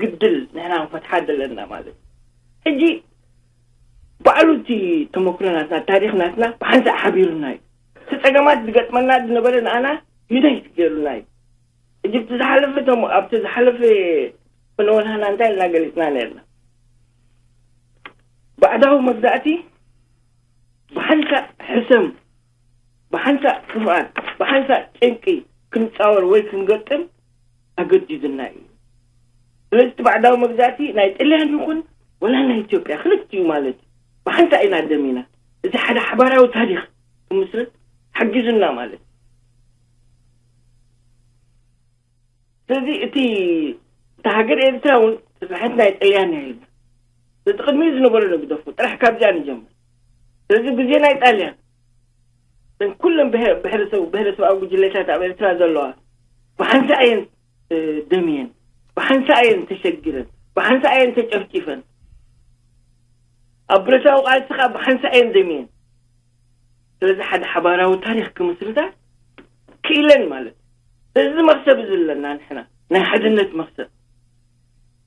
ግድል ንሕና ክንፈትሓ ዘለና ማለት። ሕጂ ባዕሉ እቲ ተመክሮ ናትና፣ ታሪኽ ናትና ብሓንሳእ ሓቢሩና እዩ። እቲ ጸገማት ዝገጥመና ዝነበረ ንኣና ዩናይት ገይሩና እዩ። ሕጂ ኣብቲ ዝሓለፈ ተሞ-፣ ኣብቲ ዝሓለፈ ፍነወ ናህና እንታይ ኢልና ገሊጽና ነርና? ባዕዳዊ መግዛእቲ ብሓንሳእ ሕሰም፣ ብሓንሳእ ክፍኣት፣ ብሓንሳእ ጭንቂ ክንጻወር ወይ ክንገጥም ኣገዲዱና እዩ። ስለዚ እቲ ባዕዳዊ መግዛእቲ ናይ ጥልያን ይኹን ወላ ናይ ኢትዮጵያ ክልቲኡ ማለት እዩ። ብሓንሳእ ኢና ደሚና። እዚ ሓደ ሓባራዊ ታሪኽ ክምስርት ሓጊዙና ማለት እዩ። ስለዚ እቲ፣ እታ ሃገር ኤርትራ እውን ስርሐት ናይ ጥልያን እያ ኢልና። እቲ ቅድሚኡ ዝነበረ ንግደፎ፣ ጥራሕ ካብዚኣ ንጀምር። ስለዚ ግዜ ናይ ጣልያን፣ እተን ኩለን ብሄ-፣ ብሄረሰብ-፣ ብሄረሰባዊ ጉጅለታት ኣብ ኤርትራ ዘለዋ ብሓንሳእ እየን፣ እ፣ ደምየን፣ ብሓንሳእ እየን ተሸጊረን፣ ብሓንሳእ እየን ተጨፍጪፈን። ኣብ ብረታዊ ቃልሲ ኸኣ ብሓንሳእ እየን ደምየን። ስለዚ ሓደ ሓባራዊ ታሪኽ ክምስርታ ክኢለን ማለት እዩ። ስለዚ መኽሰብ እዩ ዘለና ንሕና፣ ናይ ሓድነት መኽሰብ።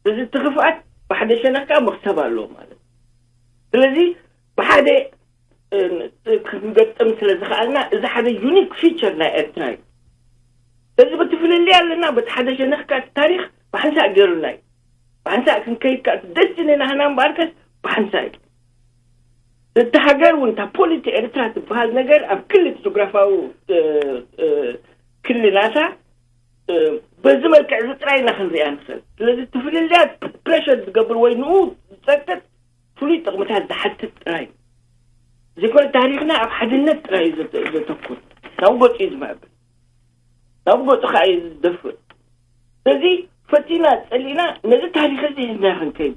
ስለዚ እቲ ክፍኣት ብሓደ ሸነኽ ከኣ መኽሰብ ኣለዎ ማለት እዩ። ስለዚ ብሓደ፣ እ፣ ክንገጥም ስለ ዝኸኣልና፣ እዚ ሓደ ዩኒክ ፊቸር ናይ ኤርትራ እዩ። ስለዚ በቲ ፍልልይ ኣለና፣ በቲ ሓደ ሸነኽ ከኣ እቲ ታሪኽ ብሓንሳእ ገይሩና እዩ። ብሓንሳእ ክንከይድ ከኣ እቲ ደስቲኒ ናህና እምበኣርከስ ብሓንሳእ እዩ። እቲ ሃገር እውን እታ ፖሊቲ ኤርትራ ትበሃል ነገር ኣብ ክሊ እቲ ጂኦግራፋዊ፣ እ፣ እ፣ ክሊ ናታ፣ እ፣ በዚ መልክዕ እዚ ጥራይ ኢና ክንሪኣ ንኽእል። ስለዚ እቲ ፍልልያት ፕሬሸር ዝገብር ወይ ንኡ ዝጸቅጥ ፍሉይ ጥቕምታት ዝሓትት ጥራይ እዩ። ዘይኮነ ታሪኽና ኣብ ሓድነት ጥራይ እዩ ዘተ-፣ ዘተኩር። ናብ ገጹ እዩ ዝምዕብል። ናብ ገጹ ከኣ እዩ ዝደፍእ። ስለዚ ፈቲና ጸሊእና ነዚ ታሪኽ እዚ ሒዝና ክንከይድ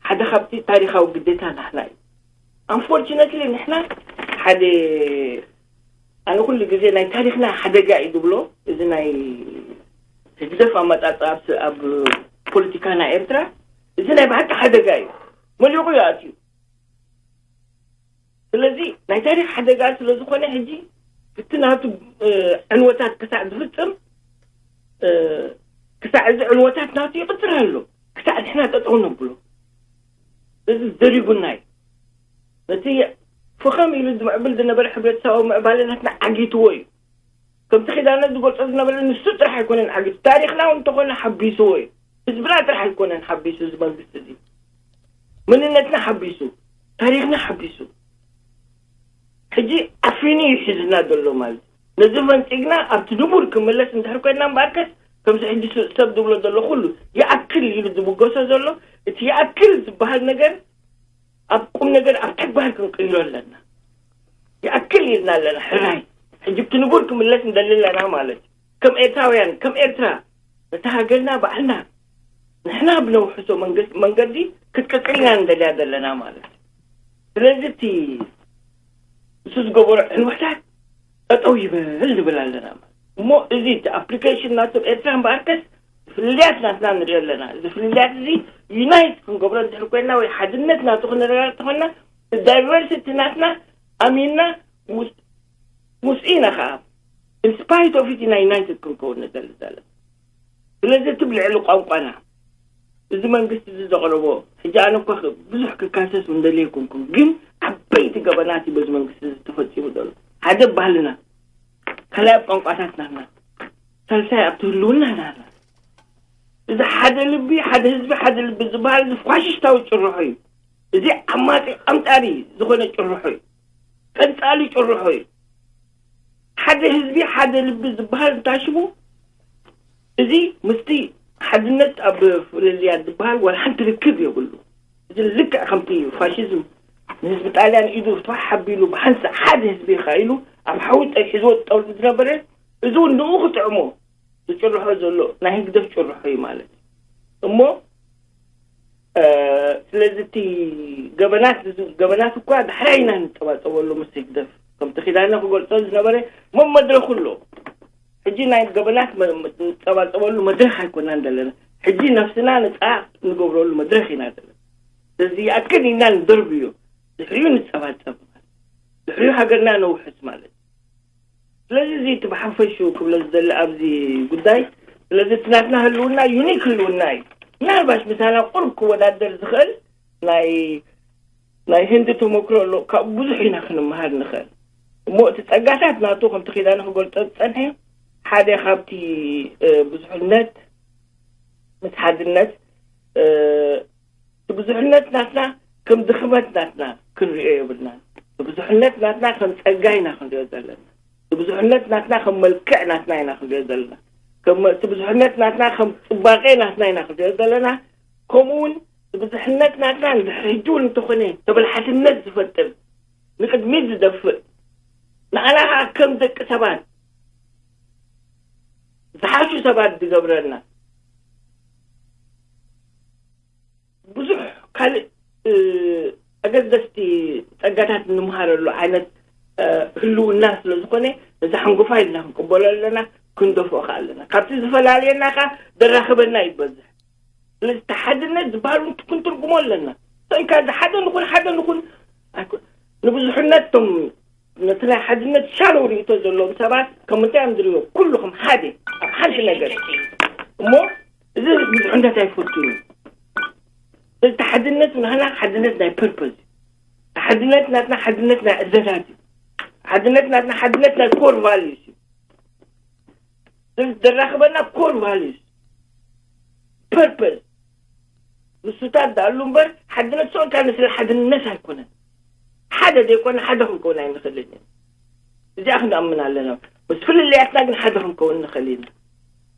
ሓደ ካብቲ ታሪኻዊ ግዴታ ናሕና እዩ። ኣንፎርቹነትሊ ንሕና ሓደ፣ ኣነ ኩሉ ግዜ ናይ ታሪኽና ሓደጋ እዩ ዝብሎ፣ እዚ ናይ ህግደፍ ኣመጻጽኣ ኣብ ስ-፣ ኣብ ፖለቲካ ናይ ኤርትራ፣ እዚ ናይ ብሓቂ ሓደጋ እዩ። መሊቑ እዩ ኣትዩ። ስለዚ ናይ ታሪኽ ሓደጋ ስለ ዝኾነ ሕጂ እቲ ናቱ፣ እ፣ ዕንወታት ክሳዕ ዝፍጽም፣ እ፣ ክሳዕ እዚ ዕንወታት ናቱ ይቕጽል ኣሎ። ክሳዕ ንሕና ጠጠው ነብሎ። እዚ ደሪጉና እዩ። ነቲ ፈኸም ኢሉ ዝምዕብል ዝነበረ ሕብረተሰባዊ ምዕባለ ናትና ዓጊትዎ እዩ። ከምቲ ኪዳነ ዝገልጾ ዝነበረ ንሱ ጥራሕ ኣይኮነን ዓጊቱ፣ ታሪኽና እውን እንተኾነ ሓቢስዎ እዩ። ህዝብና ጥራሕ ኣይኮነን ሓቢሱ፣ እዚ መንግስቲ እዚ መንነትና ሓቢሱ፣ ታሪኽና ሓቢሱ፣ ሕጂ ኣፊኑ እዩ ሒዝና ዘሎ ማለት እዩ። ነዚ ፈንጺግና ኣብቲ ንቡር ክምለስ እንድሕር ኮይንና እምበኣርከስ፣ ከምዚ ሕጂ ስ-፣ ሰብ ዝብሎ ዘሎ ኩሉ ይኣክል ኢሉ ዝብገሶ ዘሎ፣ እቲ ይኣክል ዝበሃል ነገር ኣብ ቁም ነገር፣ ኣብ ተግባር ክንቅይሮ ኣለና። ይኣክል ኢልና ኣለና። ሕራይ፣ ሕጂ እቲ ንቡር ክምለስ እንደሊ ኣለና ማለት እዩ። ከም ኤርትራውያን፣ ከም ኤርትራ፣ ነታ ሃገርና ባዕልና ንሕና ብነውሕሶ መንገስ-፣ መንገዲ ክትቅጽል ኢና ንደልያ ዘለና ማለት እዩ። ስለዚ እቲ እሱ ዝገበሮ ዕንወታት ጠጠው ይበል ንብል ኣለና ማለት እዩ። እሞ እዚ እቲ ኣፕሊኬሽን ናቶም ኤርትራ እምበኣርከስ ፍልልያት ናትና ንሪኦ ኣለና። እዚ ፍልልያት እዚ ዩናይት ክንገብሮ እንድሕር ኮይንና ወይ ሓድነት ናቱ ክንረዳድ ተኾንና፣ እቲ ዳይቨርሲቲ ናትና ኣሚንና ውስ-፣ ምስኡ ኢና ከዓ ኢንስፓይት ኦፍ ኢት ኢና ዩናይትድ ክንከውን ንደሊ ዘለና። ስለዚ እቲ ብልዕሊ ቋንቋና እዚ መንግስቲ እዚ ዘቕረቦ፣ ሕጂ ኣነ እኳ ክ- ብዙሕ ክካሰስ እንደልየ ኣይኮንኩን፣ ግን ዓበይቲ ገበናት እዩ በዚ መንግስቲ እዚ ተፈፂሙ ዘሎ። ሓደ ኣብ ባህልና፣ ካልኣይ ኣብ ቋንቋታት ናትና፣ ሳልሳይ ኣብቲ ህልውና ናትና። እዚ ሓደ ልቢ፣ ሓደ ህዝቢ፣ ሓደ ልቢ ዝበሃል እዚ ፋሽስታዊ ጭርሖ እዩ። እዚ ዓማፂ ቀምጣሪ ዝኾነ ጭርሖ እዩ። ቀንፃሊ ጭርሖ እዩ። ሓደ ህዝቢ ሓደ ልቢ ዝበሃል እንታይ ሽሙ? እዚ ምስቲ ሓድነት ኣብ ፍልልያት ዝበሃል ዋላ ሓንቲ ርክብ የብሉ። እዚ ልክዕ ከምቲ ፋሽዝም ንህዝቢ ጣልያን ኢዱ ፋሕ ኣቢሉ ብሓንሳእ ሓደ ህዝቢ ኢኻ ኢሉ ኣብ ሓዊ ጠሒዝዎ ዝጠልቡ ዝነበረ፣ እዚ እውን ንኡ ክጥዕሞ ዝጭርሖ ዘሎ ናይ ህግደፍ ጭርሖ እዩ ማለት እዩ። እሞ ስለዚ እቲ ገበናት ገበናት እኳ ዳሕራይ ኢና ንጸባጸበሉ ምስ ህግደፍ፣ ከምቲ ኪዳነ ክገልጾ ዝነበረ መመድረኹ ኣሎ። ሕጂ ናይ ገበናት ንጸባጸበሉ መድረኽ ኣይኮናን ዘለና። ሕጂ ነፍስና ነጻ ንገብረሉ መድረኽ ኢና ዘለና። ስለዚ ይኣክል ኢልና ንደርብዮ፣ ድሕሪኡ ንጸባጸብ ማለት፣ ድሕሪኡ ሃገርና ነውሕስ ማለት። ስለዚ እዚ እቲ ብሓፈሽኡ ክብሎ ዝደሊ ኣብዚ ጉዳይ፣ ስለዚ እቲ ናትና ህልውና ዩኒክ ህልውና እዩ። ምናልባሽ ምሳና ቁሩብ ክወዳደር ዝኽእል ናይ ናይ ህንዲ ተመክሮ ኣሎ። ካብኡ ብዙሕ ኢና ክንመሃር ንኽእል። እሞ እቲ ጸጋታት ናቱ ከምቲ ኪዳነ ክገልጾ ዝጸንሐ ሓደ ካብቲ ብዙሕነት ምስ ሓድነት እቲ ብዙሕነት ናትና ከም ድኽመት ናትና ክንሪኦ የብልናን። እቲ ብዙሕነት ናትና ከም ጸጋ ኢና ክንሪኦ ዘለና። እቲ ብዙሕነት ናትና ከም መልክዕ ናትና ኢና ክንሪኦ ዘለና። ከም እቲ ብዙሕነት ናትና ከም ጽባቄ ናትና ኢና ክንሪኦ ዘለና። ከምኡ እውን እቲ ብዙሕነት ናትና ንድሕሪ ሕጂ እውን እንተኾነ ተበላሓትነት ዝፈጥር ንቅድሚት ዝደፍእ ንዓና ከዓ ከም ደቂ ሰባት ዝሓሹ ሰባት ዝገብረና ብዙሕ ካልእ ኣገደስቲ ጸጋታት እንምሃረሉ ዓይነት ህልውና ስለ ዝኾነ ነዚ ሓንጎፋ ኢልና ክንቅበሎ ኣለና፣ ክንደፍኦ ከ ኣለና። ካብቲ ዝፈላልየና ከ ደራኽበና ይበዝሕ። ስለዚ እቲ ሓድነት ዝበሃል እውን ክንትርጉሞ ኣለና። ሰንካ እዚ ሓደ ንኹን ሓደ ንኹን ኣይኮ- ንብዙሕነት ቶም ነቲ ናይ ሓድነት ሻለው ርእቶ ዘለዎም ሰባት ከም እንታይ እዮም ዝርእዮ? ኩሉ ከም ሓደ ኣብ ሓንቲ ነገር እሞ እዚ ብዙሕነት ኣይፈቱን እዩ። ስለዚ እቲ ሓድነት ናህና ሓድነት ናይ ፐርፐዝ እዩ። ሓድነት ናትና ሓድነት ናይ ዕደታት እዩ። ሓድነት ናትና ሓድነት ናይ ኮር ቫልዩስ እዩ። ስለዚ ዘራኽበና ኮር ቫልዩስ ፐርፐዝ ንሱታት ዳኣሉ እምበር ሓድነት ሰው እንካ ንስለ ሓድነት ኣይኮነን። ሓደ ዘይኮነ ሓደ ክንከውን ኣይንኽእልን ኢና። እዚኣ ክንኣምን ኣለና። ምስ ፍልልያትና ግን ሓደ ክንከውን ንኽእል ኢና።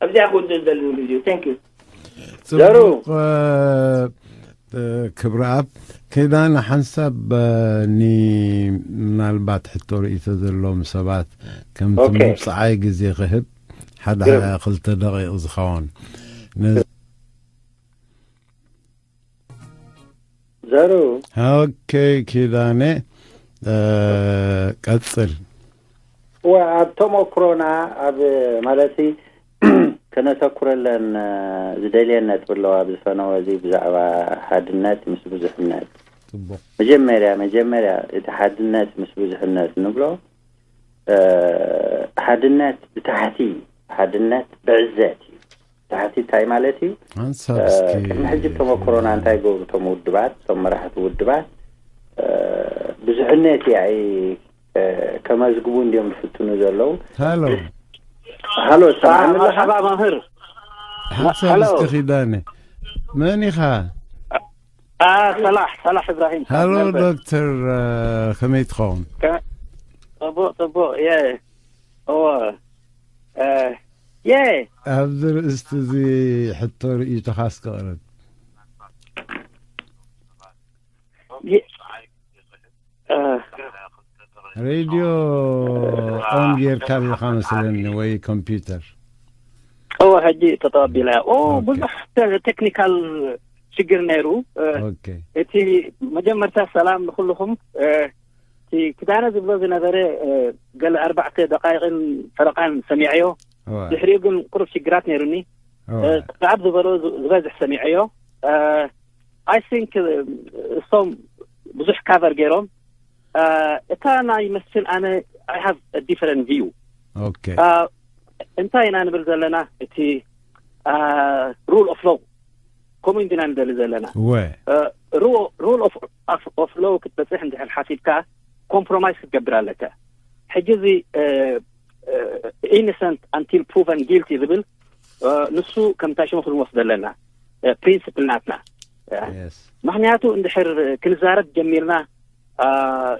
ኣብዚኣ ክውድእ ዘለኒ ግዜ። Thank you። ዘሩ። ጽቡቕ ክብረኣብ ኪዳነ ሓንሳብ ኒ ምናልባት ሕቶ ርእይቶ ዘለዎም ሰባት ከምቲ መብጽዓይ ግዜ ክህብ ሓደ ክልተ ደቂቕ ዝኸውን ዘሩ ኦኬ ኪዳነ ቀጽል እወ ኣብ ተመክሮና ኣብ ማለት ከነተኩረለን ዝደልየን ነጥቢ ኣለዋ ኣብ ዝፈነወ እዚ ብዛዕባ ሓድነት ምስ ብዙሕነት ጽቡቕ መጀመርያ መጀመርያ እቲ ሓድነት ምስ ብዙሕነት ንብሎ ሓድነት ብታሕቲ ሓድነት ብዕዘት እዩ ብታሕቲ እንታይ ማለት እዩ ሓንሳብ እስኪ ቅድሚ ሕጂ ተመክሮና እንታይ ገብሩ እቶም ውድባት እቶም መራሕቲ ውድባት ብዙሕነት እያ ከመዝግቡ እንዲዮም ዝፍትኑ ዘለዉ ሃሎ ሃሎ ሰማዕኒ ኣለኻ መርሓባ መምህር ሓንሳብ እስኪ ኪዳነ መን ኢኻ ሰላሕ ሰላሕ እብራሂም ሃሎ ዶክተር ከመይ ትኸውን ጽቡቕ ጽቡቕ የ እዎ የ ኣብዚ ርእስቲ እዚ ሕቶ ርእይቶኻ እስከቕርብ ሬድዮ ኦን ጌርካ ኣለኻ መስለኒ ወይ ኮምፒውተር እወ ሕጂ ተጠባቢላ ኦ ብዙሕ ቴክኒካል ሽግር ነይሩ እቲ መጀመርታ ሰላም ንኩልኹም እቲ ክዳነ ዝብሎ ዝነበረ ገለ ኣርባዕተ ደቃይቅን ፈረቃን ሰሚዐዮ ድሕሪኡ ግን ቁሩብ ሽግራት ነይሩኒ ኣብ ዝበሎ ዝበዝሕ ሰሚዐዮ I think እሶም ብዙሕ ካቨር ገይሮም እታ ናይ መስፍን ኣነ I have a different view። Okay. እንታይ ኢና ንብል ዘለና? እቲ rule of law ከምኡ እንዲና ንደሊ ዘለና። እወ rule of of law ክትበፅሕ እንድሕር ሓሲብካ compromise ክትገብር ኣለካ። ሕጂ እዚ innocent until proven guilty ዝብል ንሱ ከምታ ሽሙ ክንወስዶ ኣለና። Principle ናትና። Yes. ምክንያቱ እንድሕር ክንዛረብ ጀሚርና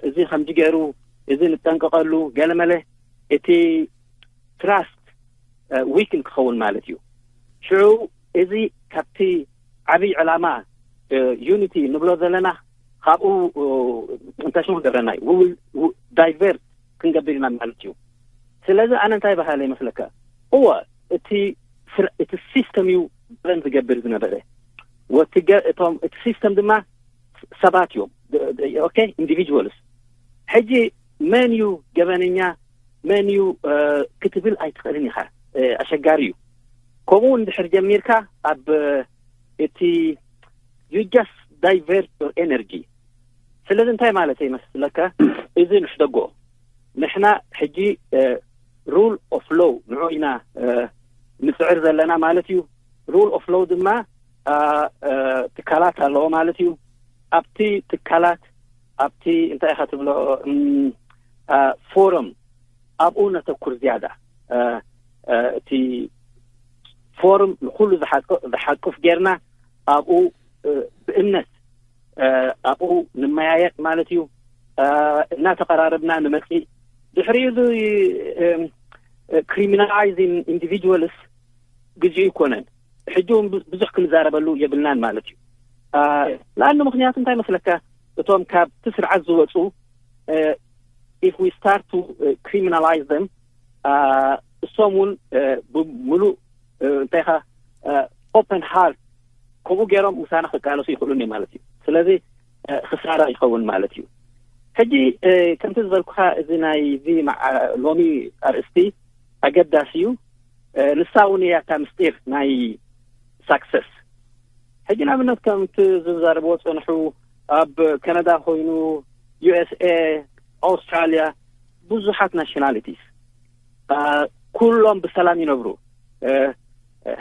እዚ ከምዚ ገይሩ፣ እዚ ንጠንቀቐሉ፣ ገለመለ፣ እቲ trust weaken ክኸውን ማለት እዩ። ሽዑ እዚ ካብቲ ዓብይ ዕላማ unity ንብሎ ዘለና ካብኡ እንታይ ሽሙ ክገብረና እዩ? We will divert ክንገብር ኢና ማለት እዩ። ስለዚ ኣነ እንታይ በሃለ ይመስለካ? እወ እቲ ስር- እቲ system እዩ ብለን ዝገብር ዝነበረ። ወቲ ገ- እቶም እቲ system ድማ ሰባት እዮም። Okay፣ individuals። ሕጂ መን እዩ ገበነኛ፣ መን እዩ ክትብል ኣይትኽእልን ኢኻ። ኣሸጋሪ እዩ። ከምኡ እንድሕር ጀሚርካ ኣብ እቲ you just divert your energy። ስለዚ እንታይ ማለት ይመስለካ? እዚ ንሕደጎ ንሕና ሕጂ rule of law ንዑ ኢና ንፅዕር ዘለና ማለት እዩ። Rule of law ድማ ትካላት ኣለዎ ማለት እዩ። ኣብቲ ትካላት ኣብቲ እንታይ ኢኻ ትብሎ forum ኣብኡ ነተኩር ዝያዳ። እቲ forum ንኩሉ ዝሓቅፍ ጌርና ኣብኡ ብእምነት ኣብኡ ንመያየጥ ማለት እዩ። እናተቐራረብና ንመፅእ። ድሕሪኡ criminalizing individuals ግዜኡ ይኮነን። ሕጂ እውን ብዙሕ ክንዛረበሉ የብልናን ማለት እዩ። ንኣኑ ምክንያቱ እንታይ መስለካ? እቶም ካብቲ ስርዓት ዝወፁ if we start to criminalize them እሶም እውን ብምሉእ እንታይ ኻ open heart ከምኡ ገይሮም ምሳና ክቃለሱ ይኽእሉን እዮም ማለት እዩ። ስለዚ ክሳራ ይኸውን ማለት እዩ። ሕጂ ከምቲ ዝበልኩኻ እዚ ናይ እዚ ሎሚ ኣርእስቲ ኣገዳሲ እዩ። ንሳ እውን እያ እታ ምስጢር ናይ success። ሕጂ ንኣብነት ከምቲ ዝዛረብዎ ፀንሑ ኣብ ካናዳ ኮይኑ USA፣ ኣውስትራልያ ብዙሓት nationalities ኩሎም ብሰላም ይነብሩ።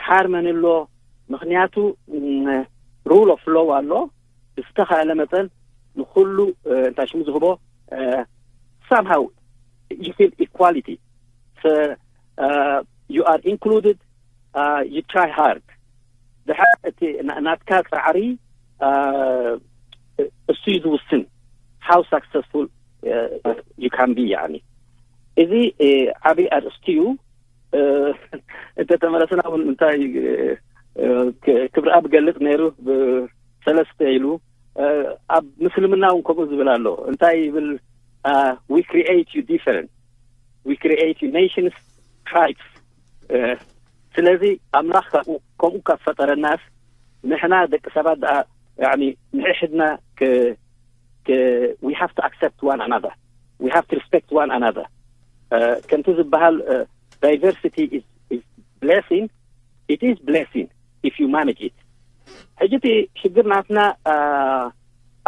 Harmony ኣሎ። ምክንያቱ rule of law ኣሎ። ብዝተኻእለ መጠን ንኩሉ እንታይ ሽሙ ዝህቦ somehow you feel equality። You are included, you try hard። ድሓር እቲ ናትካ ፃዕሪ እሱ እዩ ዝውስን how successful you can be። ያኒ እዚ ዓብይ ኣርእስቲ እዩ። እንተተመለስና እውን እንታይ ክብርኣብ ገልፅ ነይሩ ብሰለስተ ኢሉ። ኣብ ምስልምና እውን ከምኡ ዝብል ኣሎ። እንታይ ይብል? We create you different, we create you nations, tribes። ስለዚ ኣምላኽ ከምኡ ካብ ፈጠረናስ ንሕና ደቂ ሰባት ደኣ ንሕሕድና we have to accept one another, we have to respect one another። ከምቲ ዝበሃል diversity is blessing, it is blessing if you manage it። ሕጂ እቲ ሽግር ናትና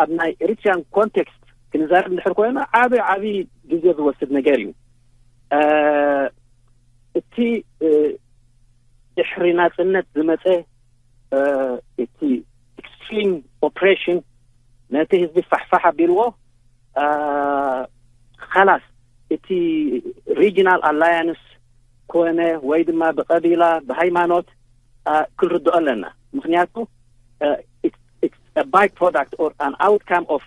ኣብ ናይ Eritrean context ክንዛረብ እንድሕር ኮይና ዓብይ ዓብይ ግዜ ዝወስድ ነገር እዩ። እቲ ድሕሪ ናፅነት ዝመፀ እቲ extreme oppression ነቲ ህዝቢ ፋሕፋሕ ኣቢልዎ ኻላስ እቲ regional alliance ኮነ ወይ ድማ ብቀቢላ ብሃይማኖት ክንርድኦ ኣለና። ምክንያቱ it's a byproduct or an outcome of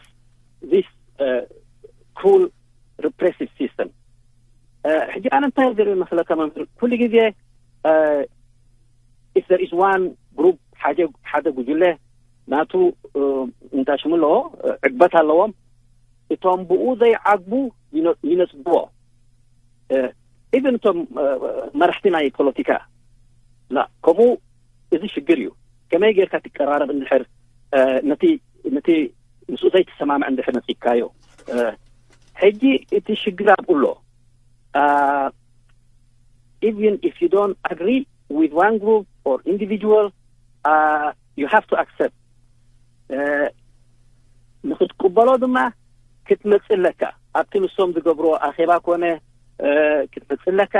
this cruel repressive system። ሕጂ ኣነ እንታይ ዝርኢ መስለካ መምህር፣ ኩሉ ግዜ if there is one group ሓደ ጉጅለ ናቱ እንታይ ሽሙ ኣለዎ ዕግበት ኣለዎም። እቶም ብኡ ዘይዓግቡ ይነፅግዎ። Even እቶም መራሕቲ ናይ ፖለቲካ ላ ከምኡ እዚ ሽግር እዩ። ከመይ ጌርካ ትቀራረብ እንድሕር ነቲ ነቲ ምስኡ ዘይትሰማምዕ እንድሕር ነፂግካዮ። ሕጂ እቲ ሽግር ኣብኡ ኣሎ። Even if you don't agree with one group or individual, you have to accept. ንክትቅበሎ ድማ ክትመጽእ ኣለካ። ኣብቲ ንሶም ዝገብርዎ ኣኼባ ኮነ ክትመጽእ ኣለካ፣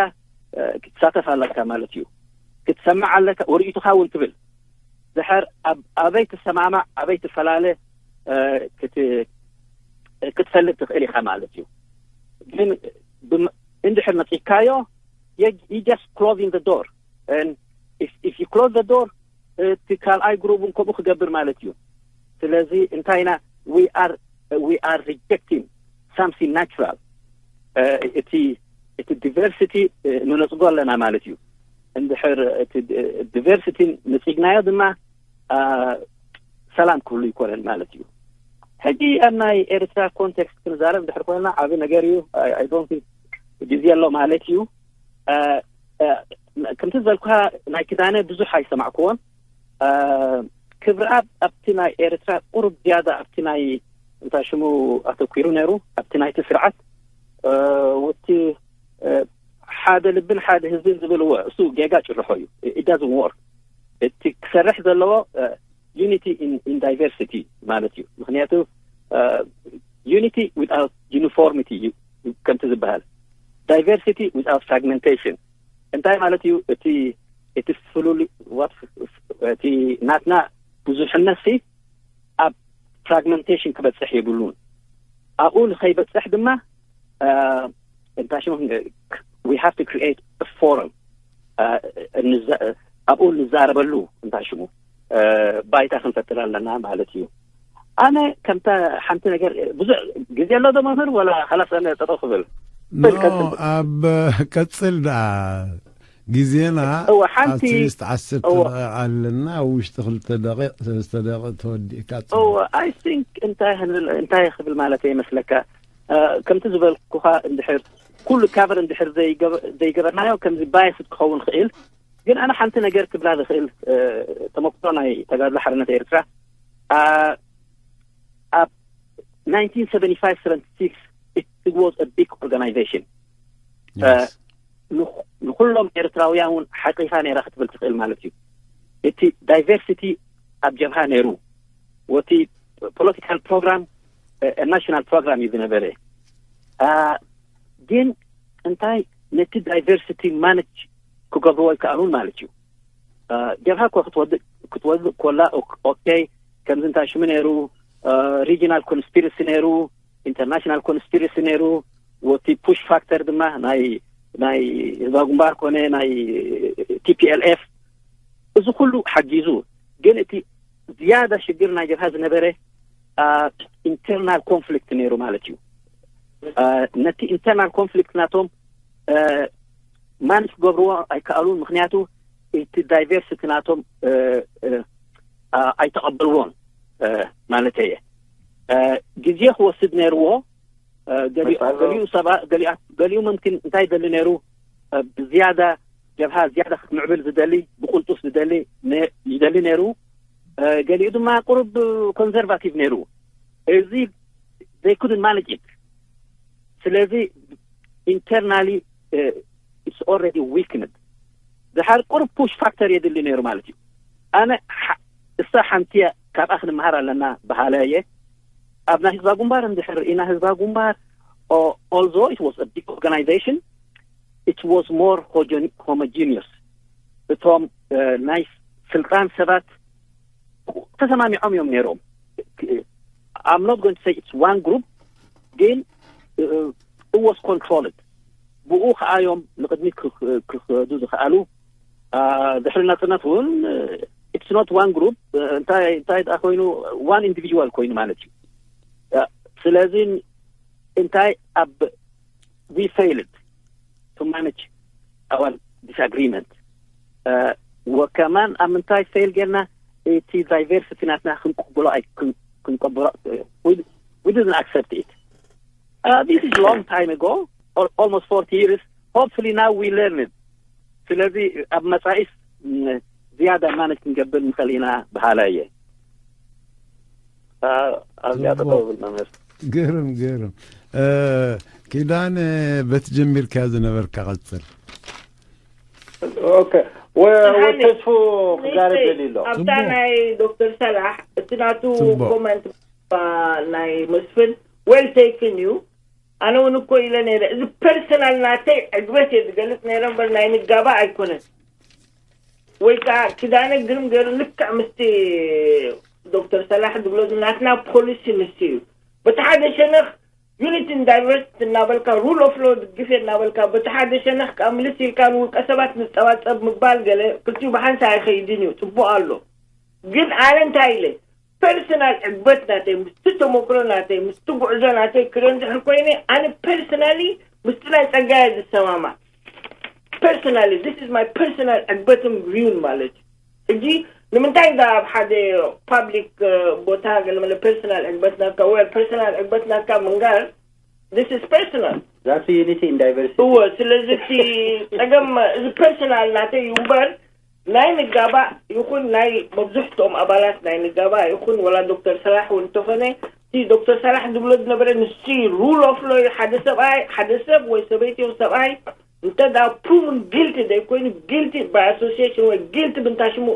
ክትሳተፍ ኣለካ ማለት እዩ። ክትሰምዕ ኣለካ፣ ወርእይቱኻ እውን ትብል። ድሕር ኣበይ ትሰማማዕ ኣበይ ትፈላለ ክትፈልጥ ትኽእል ኢኻ ማለት እዩ። ግን እንድሕር ነጺካዮ just closing the door. If you close the door እቲ ካልኣይ ግሩብ እውን ከምኡ ክገብር ማለት እዩ። ስለዚ እንታይ ኢና we are we are rejecting something natural. እቲ እቲ diversity ንነጽጎ ኣለና ማለት እዩ። እንድሕር እቲ diversity ነጺግናዮ ድማ ሰላም ክህሉ ይኮነን ማለት እዩ። ሕጂ ኣብ ናይ ኤርትራ context ክንዛረብ እንድሕር ኮይና ዓቢ ነገር እዩ። I don't think ግዜ ኣሎ ማለት እዩ። ከምቲ ዝበልኩኻ ናይ ኪዳነ ብዙሕ ኣይሰማዕክዎን። ክብረኣብ ኣብቲ ናይ ኤርትራ ቁሩብ ዝያዳ ኣብቲ ናይ እንታይ ሽሙ ኣተኲሩ ነይሩ፣ ኣብቲ ናይቲ ስርዓት ወቲ ሓደ ልብን ሓደ ህዝብን ዝብልዎ እሱ ጌጋ ጭርሖ እዩ። It doesn't work። እቲ ክሰርሕ ዘለዎ unity in diversity ማለት እዩ። ምክንያቱ unity without uniformity ከምቲ ዝበሃል፣ diversity without fragmentation እንታይ ማለት እዩ? እቲ እቲ ፍሉል እቲ ናትና ብዙሕነት ሲ ኣብ fragmentation ክበጽሕ የብሉን። ኣብኡ ንኸይበጽሕ ድማ እንታይ ሽሙ we have to create a forum ኣብኡ ንዛረበሉ እንታይ ሽሙ ባይታ ክንፈጥር ኣለና ማለት እዩ። ኣነ ከምታ ሓንቲ ነገር ብዙሕ ግዜ ኣሎ ዶ መምህር ወላ ኸላስ ኣነ ጠጠው ክብል? ኣብ ቀጽል ደኣ ግዜና እወ ሓንቲ ኣትሊስት ዓሰርተ እወ ደቂቕ ኣለና። ኣብ ውሽጢ ክልተ ደቂቕ ሰለስተ ደቂቕ ተወዲእካ እወ I think እንታይ ክንብል እንታይ ክብል ማለት ይመስለካ ከምቲ ዝበልኩኻ እንድሕር ኩሉ cover እንድሕር ዘይገበርናዮ ከምዚ biased ክኸውን ክእል። ግን ኣነ ሓንቲ ነገር ክብላ ዝኽእል ተመክሮ ናይ ተጋድሎ ሓርነት ኤርትራ ኣብ nineteen seventy-five seventy-six it was a big organization. ንኩሎም ኤርትራውያን እውን ሓቂፋ ነይራ ክትብል ትኽእል ማለት እዩ። እቲ diversity ኣብ ጀብሃ ነይሩ። ወቲ political program national program እዩ ዝነበረ። ግን እንታይ ነቲ diversity manage ክገብርዎ ይከኣሉን ማለት እዩ። ጀብሃ እኮ ክትወድእ ክትወድእ ኮላ okay ከምዚ እንታይ ሽሙ ነይሩ regional conspiracy ነይሩ international conspiracy ነይሩ። ወቲ push factor ድማ ናይ ናይ ህዝባዊ ግንባር ኮነ ናይ TPLF እዚ ኩሉ ሓጊዙ። ግን እቲ ዝያዳ ሽግር ናይ ጀብሃ ዝነበረ internal conflict ነይሩ ማለት እዩ። ነቲ internal conflict ናቶም manage ክገብርዎ ኣይከኣሉን። ምክንያቱ እቲ diversity ናቶም ኣይተቐበልዎን ማለት እየ። ግዜ ክወስድ ነይርዎ። ገሊኡ ሰባት ገሊኡ ምምክን እንታይ ይደሊ ነይሩ ብዝያዳ ጀብሃ ዝያዳ ክትምዕብል ዝደሊ ብቁልጡፍ ዝደሊ ይደሊ ነይሩ። ገሊኡ ድማ ቁሩብ conservative ነይሩ። እዚ they couldn't manage it። ስለዚ internally it's already weakened። ድሓር ቁሩብ push factor የድሊ ነይሩ ማለት እዩ። ኣነ እሳ ሓንቲ ካብኣ ክንመሃር ኣለና በሃለ እየ። ኣብ ናይ ህዝባ ግንባር እንድሕር ርኢና ህዝባ ግንባር although it was a big organization it was more homogeneous። እቶም ናይ ስልጣን ሰባት ተሰማሚዖም እዮም ነይሮም። I'm not going to say it's one group ግን it was controlled። ብኡ ከዓ እዮም ንቅድሚት ክኸዱ ዝኸኣሉ። ድሕሪ ናፅነት እውን it's not one group እንታይ እንታይ ደኣ ኮይኑ one individual ኮይኑ ማለት እዩ። ስለዚ እንታይ ኣብ we failed to manage our disagreement። ወከማን ኣብ ምንታይ fail ጌርና እቲ diversity ናትና ክንቅብሎ ክንቀብሎ we didn't accept it. This is long time ago, almost forty years. Hopefully now we learn it. ስለዚ ኣብ መጻኢስ ዝያዳ manage ክንገብር ንኽእል ኢና በሃላይ እየ። ኣብዚኣ ጠጠው ብል መምህር። ግርም ግርም። ኪዳነ በቲ ጀሚርካዮ ዝነበርካ ቀጽል። ኦኬ። ወተስፉ ክዛረብ ደልዩ ኣሎ። ኣብታ ናይ ዶክተር ሰላሕ እቲ ናቱ ኮመንት ናይ መስፍን well taken እዩ። ኣነ እውን እኮ ኢለ ነይረ፣ እዚ ፐርሰናል ናተይ ዕግበት እየ ዝገልጽ ነይረ እምበር ናይ ንጋባ ኣይኮነን። ወይ ከዓ ኪዳነ ግርም ገይሩ ልክዕ ምስቲ ዶክተር ሰላሕ ዝብሎ፣ ናትና ፖሊሲ ንሱ እዩ። በቲ ሓደ ሸነኽ ዩኒቲ ን ዳይቨርሲቲ እናበልካ፣ ሩል ኦፍ ሎ ድግፍ እየ እናበልካ፣ በቲ ሓደ ሸነኽ ከዓ ምልስ ኢልካ ንውልቀ ሰባት ንፀባፀብ ምግባር፣ ገለ ክልቲኡ ብሓንሳእ ኣይኸይድን እዩ። ፅቡቅ ኣሎ። ግን ኣነ እንታይ ኢለ፣ ፐርሰናል ዕግበት ናተይ ምስቲ ተመክሮ ናተይ ምስቲ ጉዕዞ ናተይ ክሪኦ እንድሕር ኮይነ፣ ኣነ ፐርሰናሊ ምስቲ ናይ ፀጋየ ዝሰማማዕ፣ ፐርሰናሊ this is my personal ዕግበትን ሪዩን ማለት እዩ። ሕጂ ንምንታይ እዛ ኣብ ሓደ ፓብሊክ ቦታ ገለመለ ፐርሰናል ዕግበት ናትካ ወይ ፐርሰናል ዕግበት ናትካ ምንጋር? This is personal። That's unity in diversity። እወ፣ ስለዚ እቲ ፀገም እዚ ፐርሰናል ናተይ እዩ እምበር ናይ ንጋባእ ይኹን ናይ መብዝሕትኦም ኣባላት ናይ ንጋባእ ይኹን ወላ ዶክተር ሰላሕ እውን እንተኾነ እቲ ዶክተር ሰላሕ ዝብሎ ዝነበረ ንሱ ሩል ኦፍ ሎ ሓደ ሰብኣይ ሓደ ሰብ ወይ ሰበይቲ ወይ ሰብኣይ እንተ ዳ ፕሩቭን ጊልቲ ዘይኮይኑ ጊልቲ ባይ ኣሶሲሽን ወይ ጊልቲ ብንታሽሙ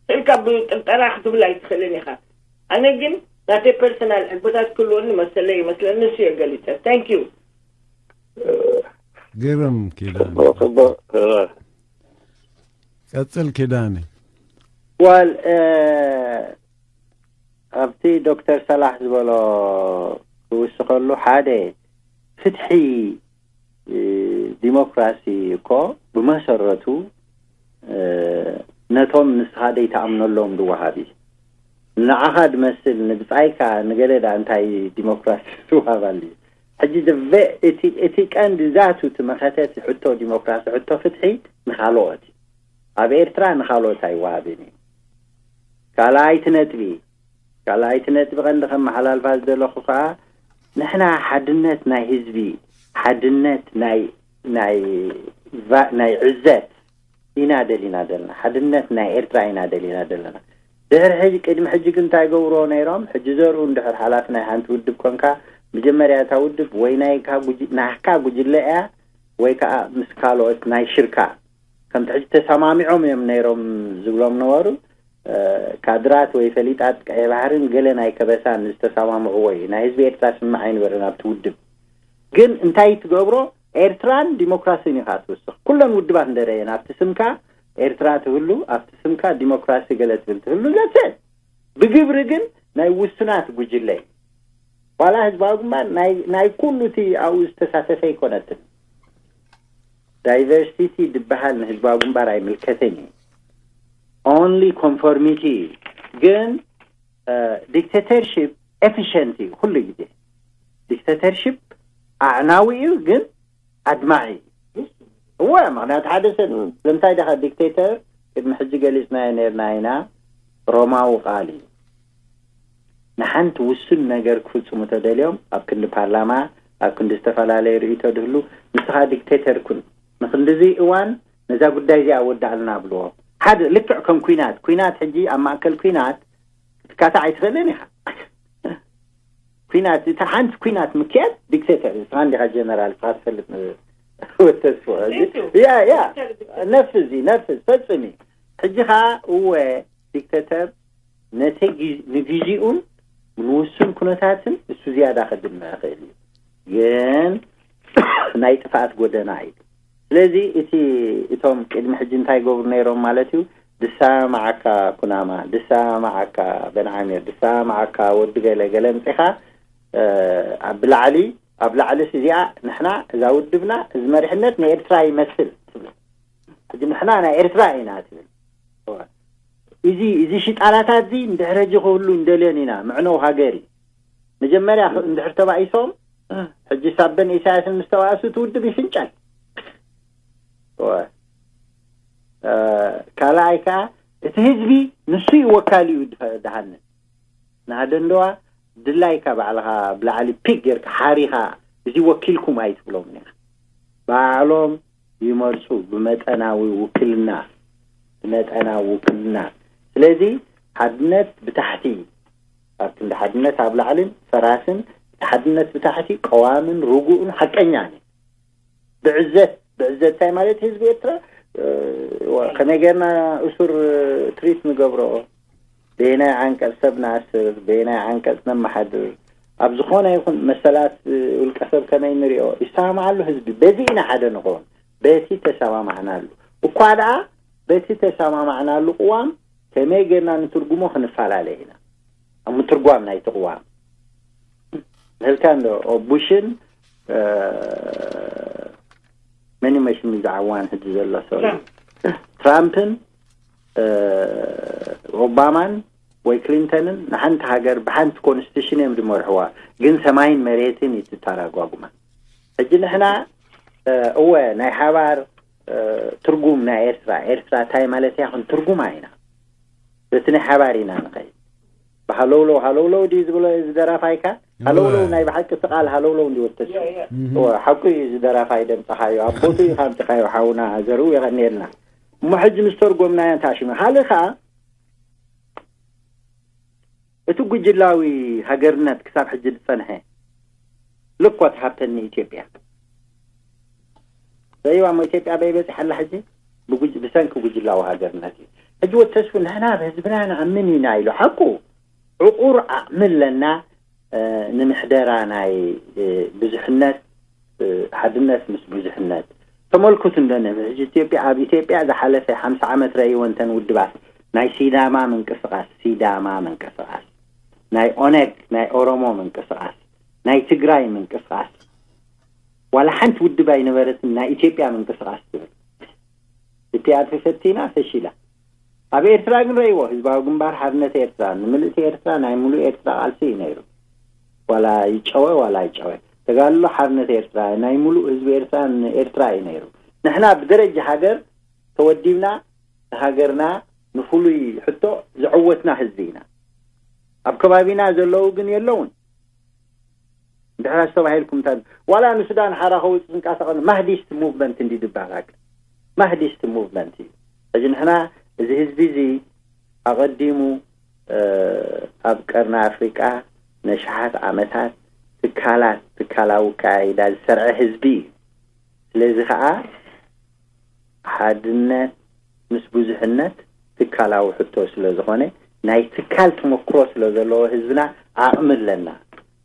ኢልካ ብጥርጠራ ክትብል ኣይትኽእልን ኢኻ። ኣነ ግን ናተይ ፐርሰናል ዕግበታት ክህልወኒ መሰለይ ይመስለኒ፣ ንሱ እየ ገሊፀ። Thank you። ግርም ኪዳን። ጽቡቕ። ቀጽል ኪዳነ። ዋል ኣብቲ ዶክተር ሰላሕ ዝበሎ ክውስኸሉ፣ ሓደ ፍትሒ፣ ዲሞክራሲ እኮ ብመሰረቱ ነቶም ንስኻ ዘይትኣምነሎም ዝወሃብ እዩ። ንዓኻ ድመስል ንብጻይካ ንገለ ዳ እንታይ ዲሞክራሲ ዝወሃብ ኣሉ? ሕጂ እቲ ቀንዲ ዛቱ እቲ መኸተ እቲ ሕቶ ዲሞክራሲ ሕቶ ፍትሒ ንኻልኦት እዩ። ኣብ ኤርትራ ንኻልኦት ኣይወሃብን እዩ። ካልኣይቲ ነጥቢ ካልኣይቲ ነጥቢ ቀንዲ ከመሓላልፋ ዝደለኹ ከዓ ንሕና ሓድነት ናይ ህዝቢ ሓድነት ናይ ናይ ናይ ዕዘት ኢና ደሊና ዘለና። ሓድነት ናይ ኤርትራ ኢና ደሊና ዘለና። ድሕሪ ሕጂ ቅድሚ ሕጂ ግን እንታይ ገብርዎ ነይሮም? ሕጂ ዘርኡ እንድሕር ሓላፊ ናይ ሓንቲ ውድብ ኮንካ መጀመርያ እታ ውድብ ወይ ናይካ ናህካ ጉጅለ እያ ወይ ከዓ ምስ ካልኦት ናይ ሽርካ ከምቲ ሕጂ ተሰማሚዖም እዮም ነይሮም ዝብሎም ነበሩ። ካድራት ወይ ፈሊጣት ቀይ ባህርን ገለ ናይ ከበሳን ዝተሰማምዕዎ እዩ። ናይ ህዝቢ ኤርትራ ስምዕ ኣይነበረን ኣብቲ ውድብ። ግን እንታይ ትገብሮ? ኤርትራን ዲሞክራሲን ኢኻ ትውስኽ። ኩለን ውድባት እንደረየን ኣብቲ ስምካ ኤርትራ ትህሉ ኣብቲ ስምካ ዲሞክራሲ ገለ ትብል ትህሉ ዘሰ ብግብሪ ግን ናይ ውሱናት ጉጅለ እዩ። ዋላ ህዝባዊ ግንባር ናይ ኩሉ እቲ ኣብኡ ዝተሳተፈ ኣይኮነትን። ዳይቨርሲቲ ዝበሃል ንህዝባዊ ግንባር ኣይምልከትን እዩ። Only conformity እዩ። ግን ዲክቴተርሽፕ ኤፊሽንት እዩ። ኩሉ ግዜ ዲክቴተርሽፕ ኣዕናዊ እዩ፣ ግን ኣድማዒ እዩ። እወ፣ ምክንያቱ ሓደ ሰብ ስለምንታይ ዲኻ ዲክቴተር ቅድሚ ሕጂ ገሊፅናዮ ነርና ኢና፣ ሮማዊ ቃል እዩ። ንሓንቲ ውሱን ነገር ክፍፅሙ ተደልዮም ኣብ ክንዲ ፓርላማ ኣብ ክንዲ ዝተፈላለየ ርእይቶ ድህሉ ንስኻ ዲክቴተር ኩን፣ ንክንድዚ እዋን ነዛ ጉዳይ እዚኣ ወዳእልና ብልዎ። ሓደ ልክዕ ከም ኩናት ኩናት ሕጂ ኣብ ማእከል ኩናት ክትካታዕ ኣይትኽእልን ኢኻ። ኩናት እታ ሓንቲ ኩናት ምክያድ ዲክቴተር ንስኻ እንዲኻ ጀነራል ንስኻ ትፈልጥ ወተስፎ ያ ያ ነፍዚ ነፍዚ ፈፅሚ ሕጂ ኸዓ እወ ዲክተተር ነቲ ንግዜኡን ንውሱን ኩነታትን እሱ ዝያዳ ከድምዕ ይኽእል እዩ፣ ግን ናይ ጥፍኣት ጎደና እዩ። ስለዚ እቲ እቶም ቅድሚ ሕጂ እንታይ ይገብሩ ነይሮም ማለት እዩ፣ ድሰማማዓካ ኩናማ፣ ድሰማማዓካ በንዓሚር፣ ድሰማማዓካ ወዲ ገለ ገለ ኣምጺኻ ኣብ ብላዕሊ ኣብ ላዕልስ እዚኣ ንሕና እዛ ውድብና እዚ መሪሕነት ንኤርትራ ይመስል ትብል። ሕጂ ንሕና ናይ ኤርትራ ኢና ትብል። እዚ እዚ ሽጣላታት እዚ እንድሕር ሕጂ ክህሉ እንደልዮን ኢና። ምዕነው ሃገር እዩ። መጀመርያ እንድሕር ተባኢሶም ሕጂ ሳበን ኢሳያስን ምስ ተባእሱ እቲ ውድብ ይፍንጨል። ካልኣይ ከዓ እቲ ህዝቢ ንሱ እዩ ወካሊ እዩ ድሃንን ንሃደንደዋ ድላይካ ባዕልኻ ብላዕሊ ፒክ ጌርካ ሓሪኻ እዚ ወኪልኩም ኣይትብሎም ኒኻ ባዕሎም ይመርፁ ብመጠናዊ ውክልና ብመጠናዊ ውክልና። ስለዚ ሓድነት ብታሕቲ ኣብ ክንዲ ሓድነት ኣብ ላዕልን ፈራስን እቲ ሓድነት ብታሕቲ ቀዋምን ርጉእን ሓቀኛን እዩ። ብዕዘት ብዕዘት እንታይ ማለት ህዝቢ ኤርትራ ከመይ ጌርና እሱር ትሪት ንገብሮ በየናይ ዓንቀፅ ሰብ ንኣስር በየናይ ዓንቀፅ ነመሓድር ኣብ ዝኾነ ይኹን መሰላት ውልቀ ሰብ ከመይ ንሪኦ ይሰማማዓሉ ህዝቢ። በዚ ኢና ሓደ ንኸውን፣ በቲ ተሰማማዕናሉ። እኳ ደኣ በቲ ተሰማማዕናሉ ቅዋም ከመይ ጌርና ንትርጉሞ ክንፈላለ ኢና። ኣብ ምትርጓም ናይቲ ቅዋም ንህልካ እንዶ ቡሽን መን ይመስል ዝዓዋን ሕጂ ዘሎ ሰው ትራምፕን ኦባማን ወይ ክሊንተንን ንሓንቲ ሃገር ብሓንቲ ኮንስቲቱሽን እዮም ዝመርሕዋ፣ ግን ሰማይን መሬትን እዩ ትተራጓጉማ። ሕጂ ንሕና እወ ናይ ሓባር ትርጉም ናይ ኤርትራ፣ ኤርትራ እንታይ ማለት እያ ክንትርጉማ ኢና። በቲ ናይ ሓባር ኢና ንኸይድ። ብሃለውለው ሃለውለው ድዩ ዝብሎ እዚ ደራፋይካ? ሃለውለው ናይ ብሓቂ እቲ ቃል ሃለውለው እንዲ ወተሱ። እወ፣ ሓቁ እዩ። እዚ ደራፋይ ደምጻኻዮ፣ ኣብ ቦትኡ ኢኻ ኣምጺኻዮ፣ ሓውና ዘርኡ የቐንየልና። እሞ ሕጂ ምስ ተርጎምናዮ እንታይ ኣሽሙ? ካልእ ከኣ እቲ ጉጅላዊ ሃገርነት ክሳብ ሕጂ ዝጸንሐ፣ look what happened ንኢትዮጵያ። ዘእዋ እሞ ኢትዮጵያ በይ በጺሓ ኣላ ሕጂ? ብጉጅ-፣ ብሰንኪ ጉጅላዊ ሃገርነት እዩ። ሕጂ ወተስፉ ንሕና ብህዝብና ንኣምን ኢና ኢሉ ሓቁ። ዕቑር ዓቕሚ ኣለና፣ እ፣ ንምሕደራ ናይ፣ እ፣ ብዙሕነት፣ እ፣ ሓድነት ምስ ብዙሕነት። ተመልክቱ እንዶ ነ-፣ ሕጂ ኢትዮጵያ፣ ኣብ ኢትዮጵያ ዝሓለፈ ሓምሳ ዓመት ረእይዎ እንተን ውድባት ናይ ሲዳማ ምንቅስቓስ፣ ሲዳማ ምንቅስቓስ፣ ናይ ኦነግ፣ ናይ ኦሮሞ ምንቅስቓስ፣ ናይ ትግራይ ምንቅስቓስ፣ ዋላ ሓንቲ ውድብ ኣይነበረትን ናይ ኢትዮጵያ ምንቅስቓስ ትብል። ኢፒኣርፒ ፈቲና ፈሺላ። ኣብ ኤርትራ ግን ረእይዎ፣ ህዝባዊ ግንባር ሓርነት ኤርትራ፣ ንምልእቲ ኤርትራ ናይ ሙሉእ ኤርትራ ቃልሲ እዩ ነይሩ። ዋላ ይጨወ ዋላ ይጨወ፣ ተጋድሎ ሓርነት ኤርትራ ናይ ሙሉእ ህዝቢ ኤርትራ ንኤርትራ እዩ ነይሩ። ንሕና ብደረጃ ሃገር ተወዲብና ንሃገርና ንፍሉይ ሕቶ ዘዕወትና ህዝቢ ኢና። ኣብ ከባቢና ዘለዉ ግን የለውን። እንድሕር ኣስተባሂልኩም እንታ ዋላ ንሱዳን ሓራ ከውፅእ ዝንቀሳቐስ ማህዲስት ሙቭመንት እንዲ ዝበሃል ሃገር ማህዲስት ሙቭመንት እዩ። ሕጂ ንሕና እዚ ህዝቢ እዚ ኣቐዲሙ፣ እ፣ ኣብ ቀርኒ ኣፍሪቃ ነሽሓት ዓመታት ትካላት፣ ትካላዊ ኣካያይዳ ዝሰርዐ ህዝቢ እዩ። ስለዚ ኸዓ ሓድነት ምስ ብዙሕነት ትካላዊ ሕቶ ስለ ዝኾነ፣ ናይ ትካል ተመክሮ ስለ ዘለዎ ህዝብና ዓቕሚ ኣለና።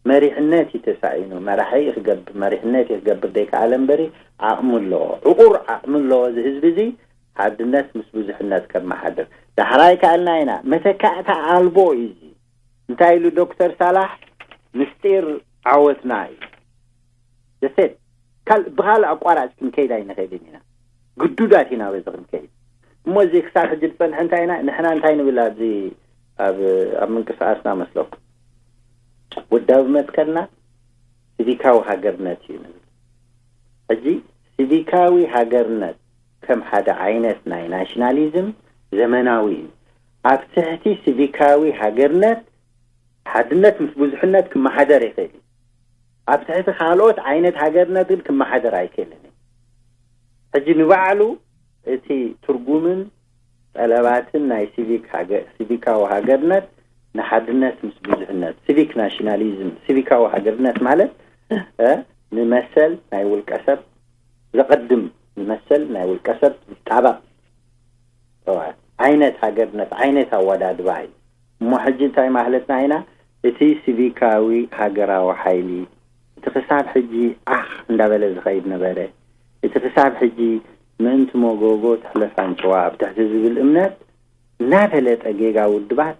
መሪሕነት እዩ ተሳኢኑ። መራሒ እዩ ክገብር፣ መሪሕነት እዩ ክገብር ደይከኣለ እምበሪ ዓቕሚ ኣለዎ። ዕቑር ዓቕሚ ኣለዎ እዚ ህዝቢ እዚ ሓድነት ምስ ብዙሕነት ከመሓድር። ዳሕራይ ከኣልና ኢና። መተካእታ ኣልቦ እዩ እዚ። እንታይ ኢሉ ዶክተር ሳላሕ? ምስጢር ዓወትና እዩ። ደሴት ካል-፣ ብኻልእ ኣቋራጭ ክንከይድ ኣይንኸይድን ኢና። ግዱዳት ኢና በዚ ክንከይድ። እሞ እዚ ክሳብ ሕጂ ዝጸንሐ እንታይ ኢና? ንሕና እንታይ ንብል ኣብዚ ኣብ፣ ኣብ ምንቅስቓስና መስለኩም? ውዳቢ መትከልና ሲቪካዊ ሃገርነት እዩ ንብል። ሕጂ ሲቪካዊ ሃገርነት ከም ሓደ ዓይነት ናይ ናሽናሊዝም ዘመናዊ እዩ። ኣብ ትሕቲ ሲቪካዊ ሃገርነት ሓድነት ምስ ብዙሕነት ክመሓደር ይኽእል እዩ። ኣብ ትሕቲ ካልኦት ዓይነት ሃገርነት ግን ክመሓደር ኣይክእልን እዩ። ሕጂ ንባዕሉ እቲ ትርጉምን ጠለባትን ናይ ሲቪክ ሃገ-፣ ሲቪካዊ ሃገርነት ንሓድነት ምስ ብዙሕነት፣ ሲቪክ ናሽናሊዝም፣ ሲቪካዊ ሃገርነት ማለት፣ እ፣ ንመሰል ናይ ውልቀ ሰብ ዘቐድም፣ ንመሰል ናይ ውልቀ ሰብ ዝጣበቕ ዓይነት ሃገርነት፣ ዓይነት ኣወዳድባ እዩ። እሞ ሕጂ እንታይ ማለትና ኢና? እቲ ሲቪካዊ ሃገራዊ ሓይሊ፣ እቲ ክሳብ ሕጂ ዓኽ እንዳበለ ዝኸይድ ነበረ፣ እቲ ክሳብ ሕጂ ምእንቲ መጎጎ ትሕለፍ ኣንጭዋ ኣብ ትሕቲ ዝብል እምነት እናፈለጠ ጌጋ ውድባት፣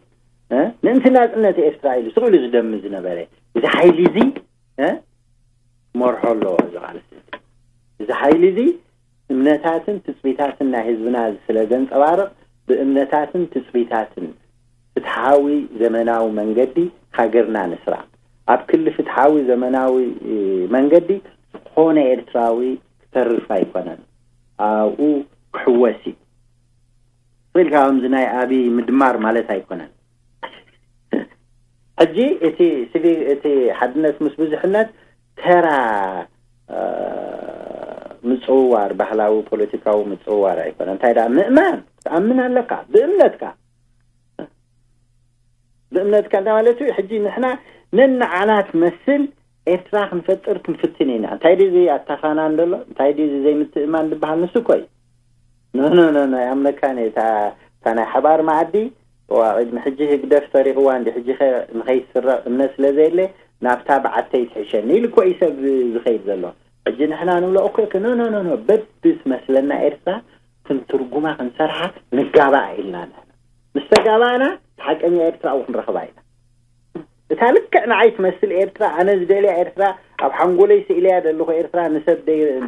እ፣ ምእንቲ ናጽነት ኤርትራ ኢሉ ስቕ ኢሉ ዝደሚ ዝነበረ፣ እዚ ሓይሊ እዚ፣ እ፣ መርሖ ኣለዎ እዚ ቃልሲ። እዚ ሓይሊ እዚ እምነታትን ትጽቢታትን ናይ ህዝብና ስለ ዘንጸባርቕ፣ ብእምነታትን ትጽቢታትን ፍትሓዊ ዘመናዊ መንገዲ ሃገርና ንስራ። ኣብ ክሊ ፍትሓዊ ዘመናዊ፣ እ፣ መንገዲ ዝኾነ ኤርትራዊ ክተርፍ ኣይኮነን። ኣብኡ ክሕወስ እዩ። ስቕ ኢልካ ከምዚ ናይ ኣብይ ምድማር ማለት ኣይኮነን። ሕጂ እቲ ሲቪ-፣ እቲ ሓድነት ምስ ብዙሕነት ተራ፣ እ፣ ምጽውዋር፣ ባህላዊ ፖለቲካዊ ምጽውዋር ኣይኮነን። እንታይ ደኣ ምእማን፣ ትኣምን ኣለካ፣ ብእምነትካ። ብእምነትካ እንታይ ማለት እዩ? ሕጂ ንሕና ነንዓና ትመስል ኤርትራ ክንፈጥር ክንፍትን ኢና። እንታይ ድዩ እዚ ኣታፋና እንደሎ? እንታይ ድዩ እዚ ዘይምትእማን ዝበሃል? ንሱ እኮ እዩ። ኖ፣ ኖ፣ ኖ፣ ኖ፣ ኣይኣምነካን እየ። እታ፣ እታ ናይ ሓባር መኣዲ፣ ዋ፣ ቅድሚ ሕጂ ህግደፍ ሰሪቕዋ እንዲ፣ ሕጂ ኸ ንኸይስረቕ እምነት ስለ ዘየለ፣ ናብታ በዓተይ ትሕሸኒ ኢሉ እኮ እዩ ሰብ ዝኸይድ ዘሎ። ሕጂ ንሕና ንብሎ እኮ ኖ ኖ ኖ ኖ በብስ መስለና ኤርትራ ክንትርጉማ ክንሰርሓ ንጋባእ ኢልና ንሕና ምስ ተጋባእና ሓቀኛ ኤርትራ ኣብኡ ክንረኽባ ኢና። እታ ልክዕ ንዓይ ትመስል ኤርትራ ኣነ ዝደልያ ኤርትራ ኣብ ሓንጎለይ ስእልያ ዘለኹ ኤርትራ ንሰብ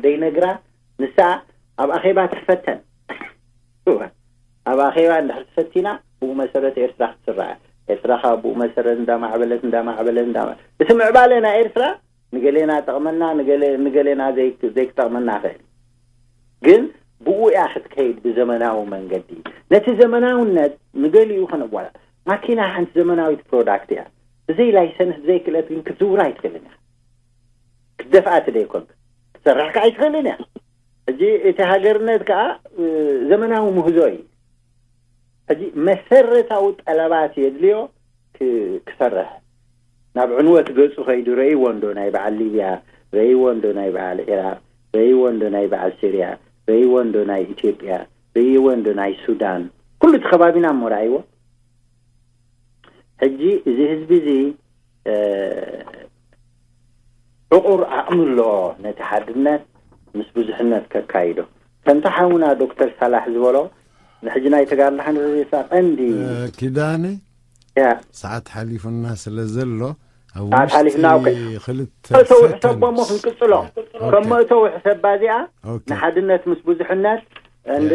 ደይነግራ ንሳ ኣብ ኣኼባ ትፈተን። ኣብ ኣኼባ እንድሕር ተፈቲና ብኡ መሰረት ኤርትራ ክትስራዕ ኤርትራ ካብ ብኡ መሰረት እንዳማዕበለት እንዳማዕበለት እንዳ እቲ ምዕባለ ናይ ኤርትራ ንገሌና ጠቕመና ንገሌና ዘይክጠቕመና ኽእል ግን ብኡ እያ ክትከይድ ብዘመናዊ መንገዲ። ነቲ ዘመናውነት ንገሊኡ ከነዋላ ማኪና ሓንቲ ዘመናዊት ፕሮዳክት እያ። ብዘይ ላይሰንስ ብዘይ ክእለት ግን ክትዝውራ ኣይትኽእልን እያ። ክትደፍኣ ትደይኮን ክትሰርሕ ከዓ ኣይትኽእልን እያ። ሕጂ እቲ ሃገርነት ከዓ ዘመናዊ ምህዞ እዩ። ሕጂ መሰረታዊ ጠለባት የድልዮ ክሰርሕ ናብ ዕንወት ገፁ ከይዱ ረእይዎ እንዶ ናይ በዓል ሊብያ ረእይዎ እንዶ ናይ በዓል ዒራቅ ረእይዎ እንዶ ናይ በዓል ሲርያ ረእይዎ እንዶ ናይ ኢትዮጵያ ረእይዎ እንዶ ናይ ሱዳን ኩሉ እቲ ከባቢና እሞ ረኣይዎ። ሕጂ እዚ ህዝቢ እዚ ዕቑር ዓቕሚ ኣለዎ ነቲ ሓድነት ምስ ብዙሕነት ከካይዶ። ከምቲ ሓውና ዶክተር ሳላሕ ዝበሎ ንሕጂ ናይ ተጋድሎ ሓንሳ ቀንዲ ኪዳነ ያ ሰዓት ሓሊፉና ስለ ዘሎ ኣብ ሰዓት ሓሊፍና፣ ውሽጢ ኦኬ። ክልተ መእተዊ ሰከንድ። ሕሰቦሞ ክንቅጽሎ ኦኬ። ከም መእተዊ ሕሰብ ባዚኣ ኦኬ። ንሓድነት ምስ ብዙሕነት እንደ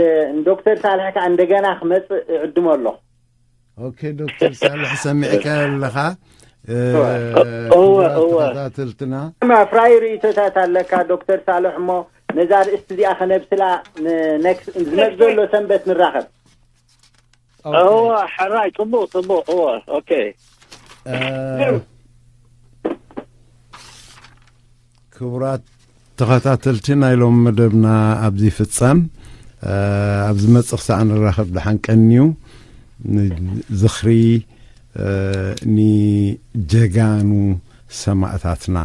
ዶክተር ሳልሕ ከዓ እንደገና ክመፅእ እዕድሞ ኣሎ። ኦኬ ዶክተር ሳልሕ ሰሚዕካ ኣለኻ። እ፣ እወ፣ ክቡራት እወ። ተኸታተልትና ፍራይ ርእቶታት ኣለካ ዶክተር ሳልሕ እሞ ነዛ ርእስቲ እዚኣ ከነብስላ ን- ኔክስት ዝመፅ ዘሎ ሰንበት ንራኸብ። ኦኬ። እወ፣ ሕራይ፣ ጽቡቕ፣ ጽቡቕ፣ እወ፣ ኦኬ። እ፣ ክቡራት ተኸታተልቲ ናይ ሎም መደብና ኣብዚ ፍጻም እ፣ ኣብ ዝመጽእ ክሳዕ ንራኸብ ደሓን ቀንዩ። ዝኽሪ እ፣ ንጀጋኑ ሰማእታትና።